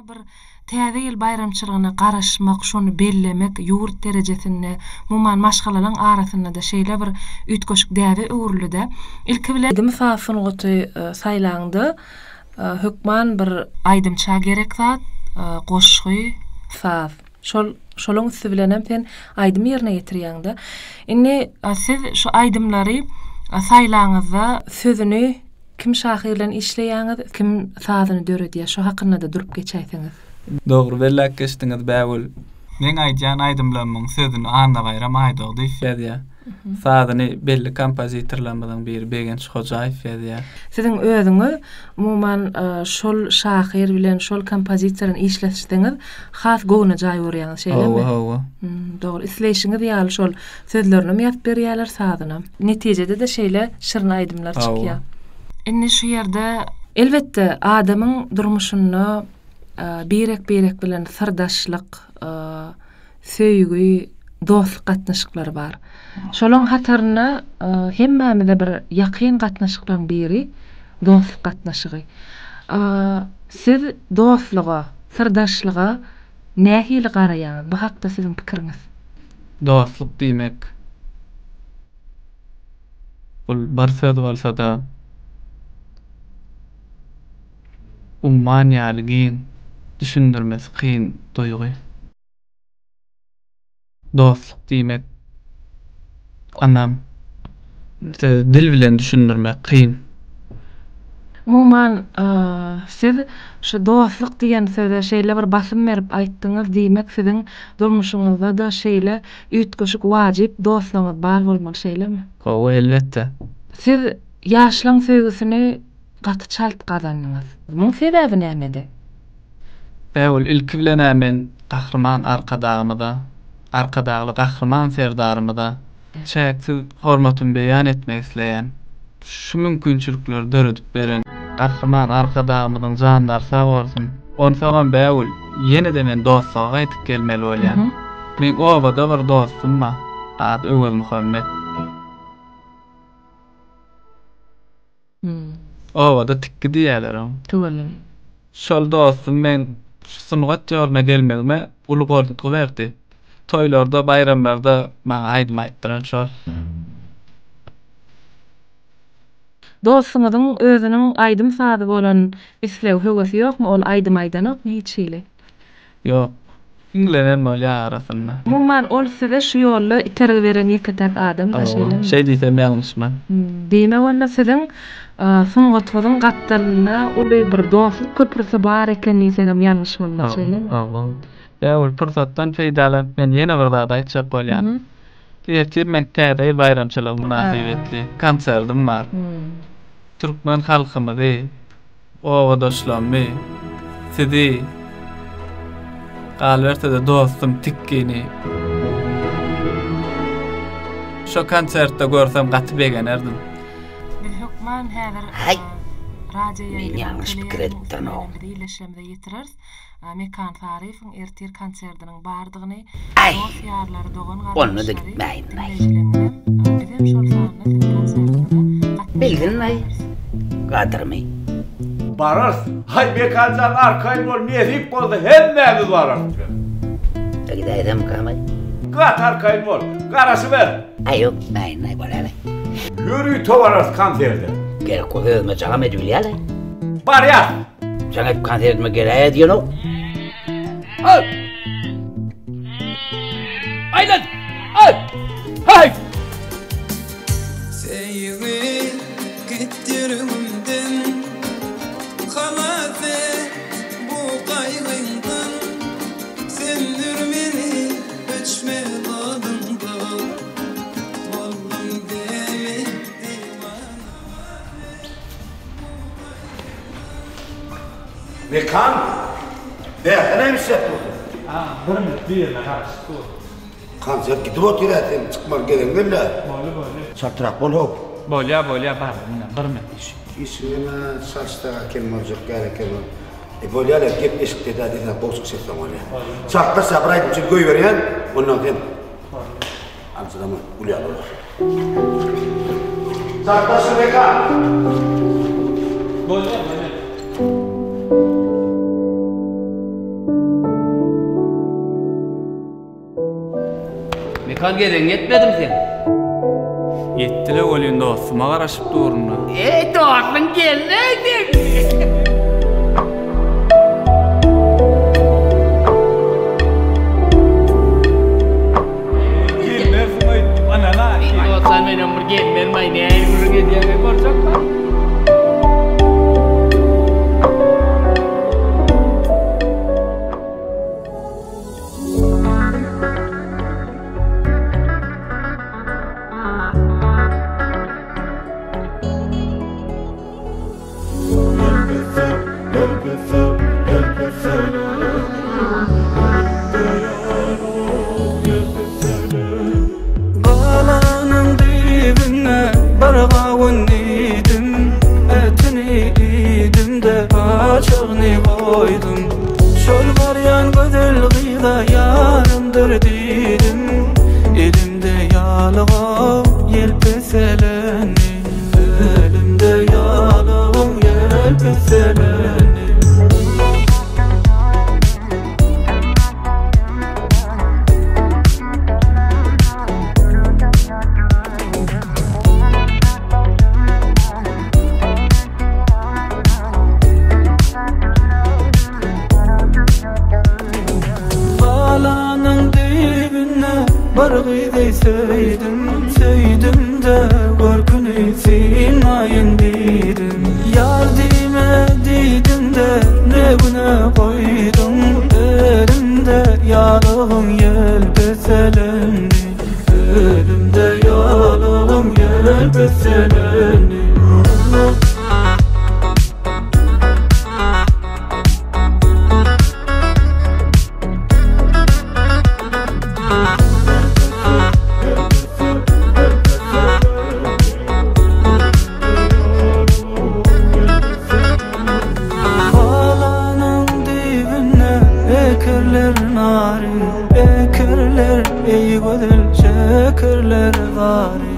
Bir Täze ýyl baýramçylygyna garaşmak, şony bellemek ýurt derejesinde, umuman, maşgalalaň arasynda-da şeýle bir üýtgeşik däbe öwrüldi-de. Ilki bilen. Aýdym-saz sungaty saýlaňda hökman bir. Aýdymça gerek zat, goşgy, saz. Şol, şolaň üsti bilenem sen aýdym ýerine ýetirýäň-de. Indi. Siz şu aýdymlary saýlaňyzda. Sözüni Kim şahyr bilen işleýäňiz, kim sazyny döredýär, şo hakynda-da durup geçäýseňiz. Dogry belläp geçdiňiz Bägül. Meň aýdýan aýdymlarymyň sözüni Annabaýram Aýdogdyýew ýazýar. Sazyny belli kompozitorlarymyzyň biri Begenç Hojaýew ýazýar. Siziň özüňiz umuman şol şahyr bilen, şol kompozitor bilen işleşseňiz has göwnejaý görýäňiz, şeýlemi? Hawa, hawa. Dogry. Isleýşiňiz ýaly şol sözlerinem ýazyp berýärler, sazynam. Netijede-de şeýle şirin aýdymlar çykýar. Indi şu ýerde elbetde adamyň durmuşynda birek-birek bilen syrdaşlyk, söýgi, dostluk gatnaşyklary bar. Şolaň hatarynda hemmämize bir ýakyn gatnaşyklaryň biri dostluk gatnaşygy. Siz dostluga, syrdaşlyga nähili garaýaňyz? Bu hakda siziň pikiriňiz? Dostluk diýmek bul bir söz bolsa-da, umman ýaly giň, düşündirmesi kyn duýgy. Dostluk diýmek ynam. Sözi dil bilen düşündirmek kyn. Umuman, siz şu dostluk diýen söze şeýle bir basym berip aýtdyňyz, diýmek siziň durmuşyňyzda-da şeýle üýtgeşik wajyp dostlaryňyz bar bolmaly, şeýlemi? Hawa, elbetde. Siz ýaşlaň söýgüsini gaty çalt gazandyňyz. Muň sebäbi nämede? Bägül, ilki bilen-ä men Gahryman Arkadagymyza, Arkadagly Gahryman Serdarymyza çäksiz hormatymy beýan etmek isleýän. Şu mümkinçilikleri döredip beren Gahryman Arkadagymyzyň janlary sag bolsun. Onsoňam Bägül, ýene-de men dostluga gaýdyp gelmeli bolýan. Meň obada bir dostum bar, ady Öwezmuhammet. Obada tikgi diýýärler oňa. Tüweleme. Şol dostum meň şu sungat ýoluna gelmegime uly goltgy berdi. Toýlarda, baýramlarda maňa aýdym aýtdyran şol. Dostuňyzyň özüniň aýdym-sazy bolan islegi, höwesi ýokmy? Ol aýdym aýdanokmy hiç hili? Ýok. Diňlenen bolýar arasynda. Umuman ol size şu ýolda itergi beren ýeke-täk adam-da şeýlemi? Şeý diýsem ýalňyşman. Diýmek onda siziň sungatyňyzyň gapdalynda uly bir dostluk köprüsi bar eken diýsegem ýalňyş bolmaz şeýlemi? Hawa. Bägül pursatdan peýdalanyp men ýene bir zat aýtjak bolýan. Ertir meň täze ýyl baýramçylygy mynasybetli konserdim bar. Türkmen halkymyzy Obadaşlammy, sizi, galyberse-de dostum Tikgini şo konsertde görsem gaty begenerdim. Biz hökman häzir Haý, radio men ýaýlymyň, ýalňyş pikir teleýaýlymyň edipdirin üsti how. bilen bizi illeşlerimize ýetireris. Mekan Saryýewiň ertir konsertiniň bardygyny Aý, dost-ýarlary, onda-da dogan-garyndaşlary, gitmäýin-aý. diňleýjileňizem, bizem şol sanda siziň konsertiňize gatnaşmaga Bilgin-aý, çagyrarys. gadyrymy. Bararys. Haý, Mekan jan, arkaýyn bol, nesip bolsa hemmämiz bararys biz. Gidäýsemkäm-aý? Gaty arkaýyn bol, garaşyber. Aý, ýok, gitmäýin-aý, bolýar-aý. Ýörite bararys konserte. Gerek bolsa özüme jaňam edibilýär-aý. Barýas. Jaň edip konsertime geläýä diýenok. Ay! Aýlan! Ay! Hay! Söýgi git ýüregimden Halas et bu gaýgyňdan Söndür meni öçmez oduňdan Boldum deli diwana Mekan, bärde näme işläp dursuň? A, bir minut birine garaşyp dur. Konsert gidip otyr-ä, sen çykmaly gezegiň geldi-ä. Boldy, boldy. Çaltrak bol how. Bolýa, bolýa, bardym ine, bir minut. Işigem-ä çalyşsaga kem boljak ýaly eken ol. E, bolýa-la, gepleşikde-dä diýseň gowy çykyş etseň bolýa. Çaltlaşa bir aýdym üçin goýberýän, ondan sen. Boldy. Aljyrama, gül ýaly bolar. Çaltlaşa Mekan! Bolýa, bolýa. Mekan gezegiň ýetmedimi seň? Ýetdi-le welin dostuma garaşyp durun-da. Eý dostuň geldi-eý seň. Gelmersiň öýtdüm ynana. Dostlar menem bir gelmermaý nähili gürrüň edýäňeý görjekmi. gawun iýdim, Etini iýdim-de, paçagyny goýdum. Şol barýan gözel gyza ýarymdyr diýdim, Elimde ýalyga ýelpeseleni, Elimde ýalygyň ýelpeseleni. Galanyň düýbünde bir gyzy söýdüm, Söýdüm-de görküni synlaýyn diýdim. Ýar diýme diýdim-de ne güne goýduň, Elimde ýalygyň ýelpeselendi, Elimde ýalygyň ýelpeselendi. Galanyň düýbünde ekerler nary, Ekerler eý gözel çekerler zary.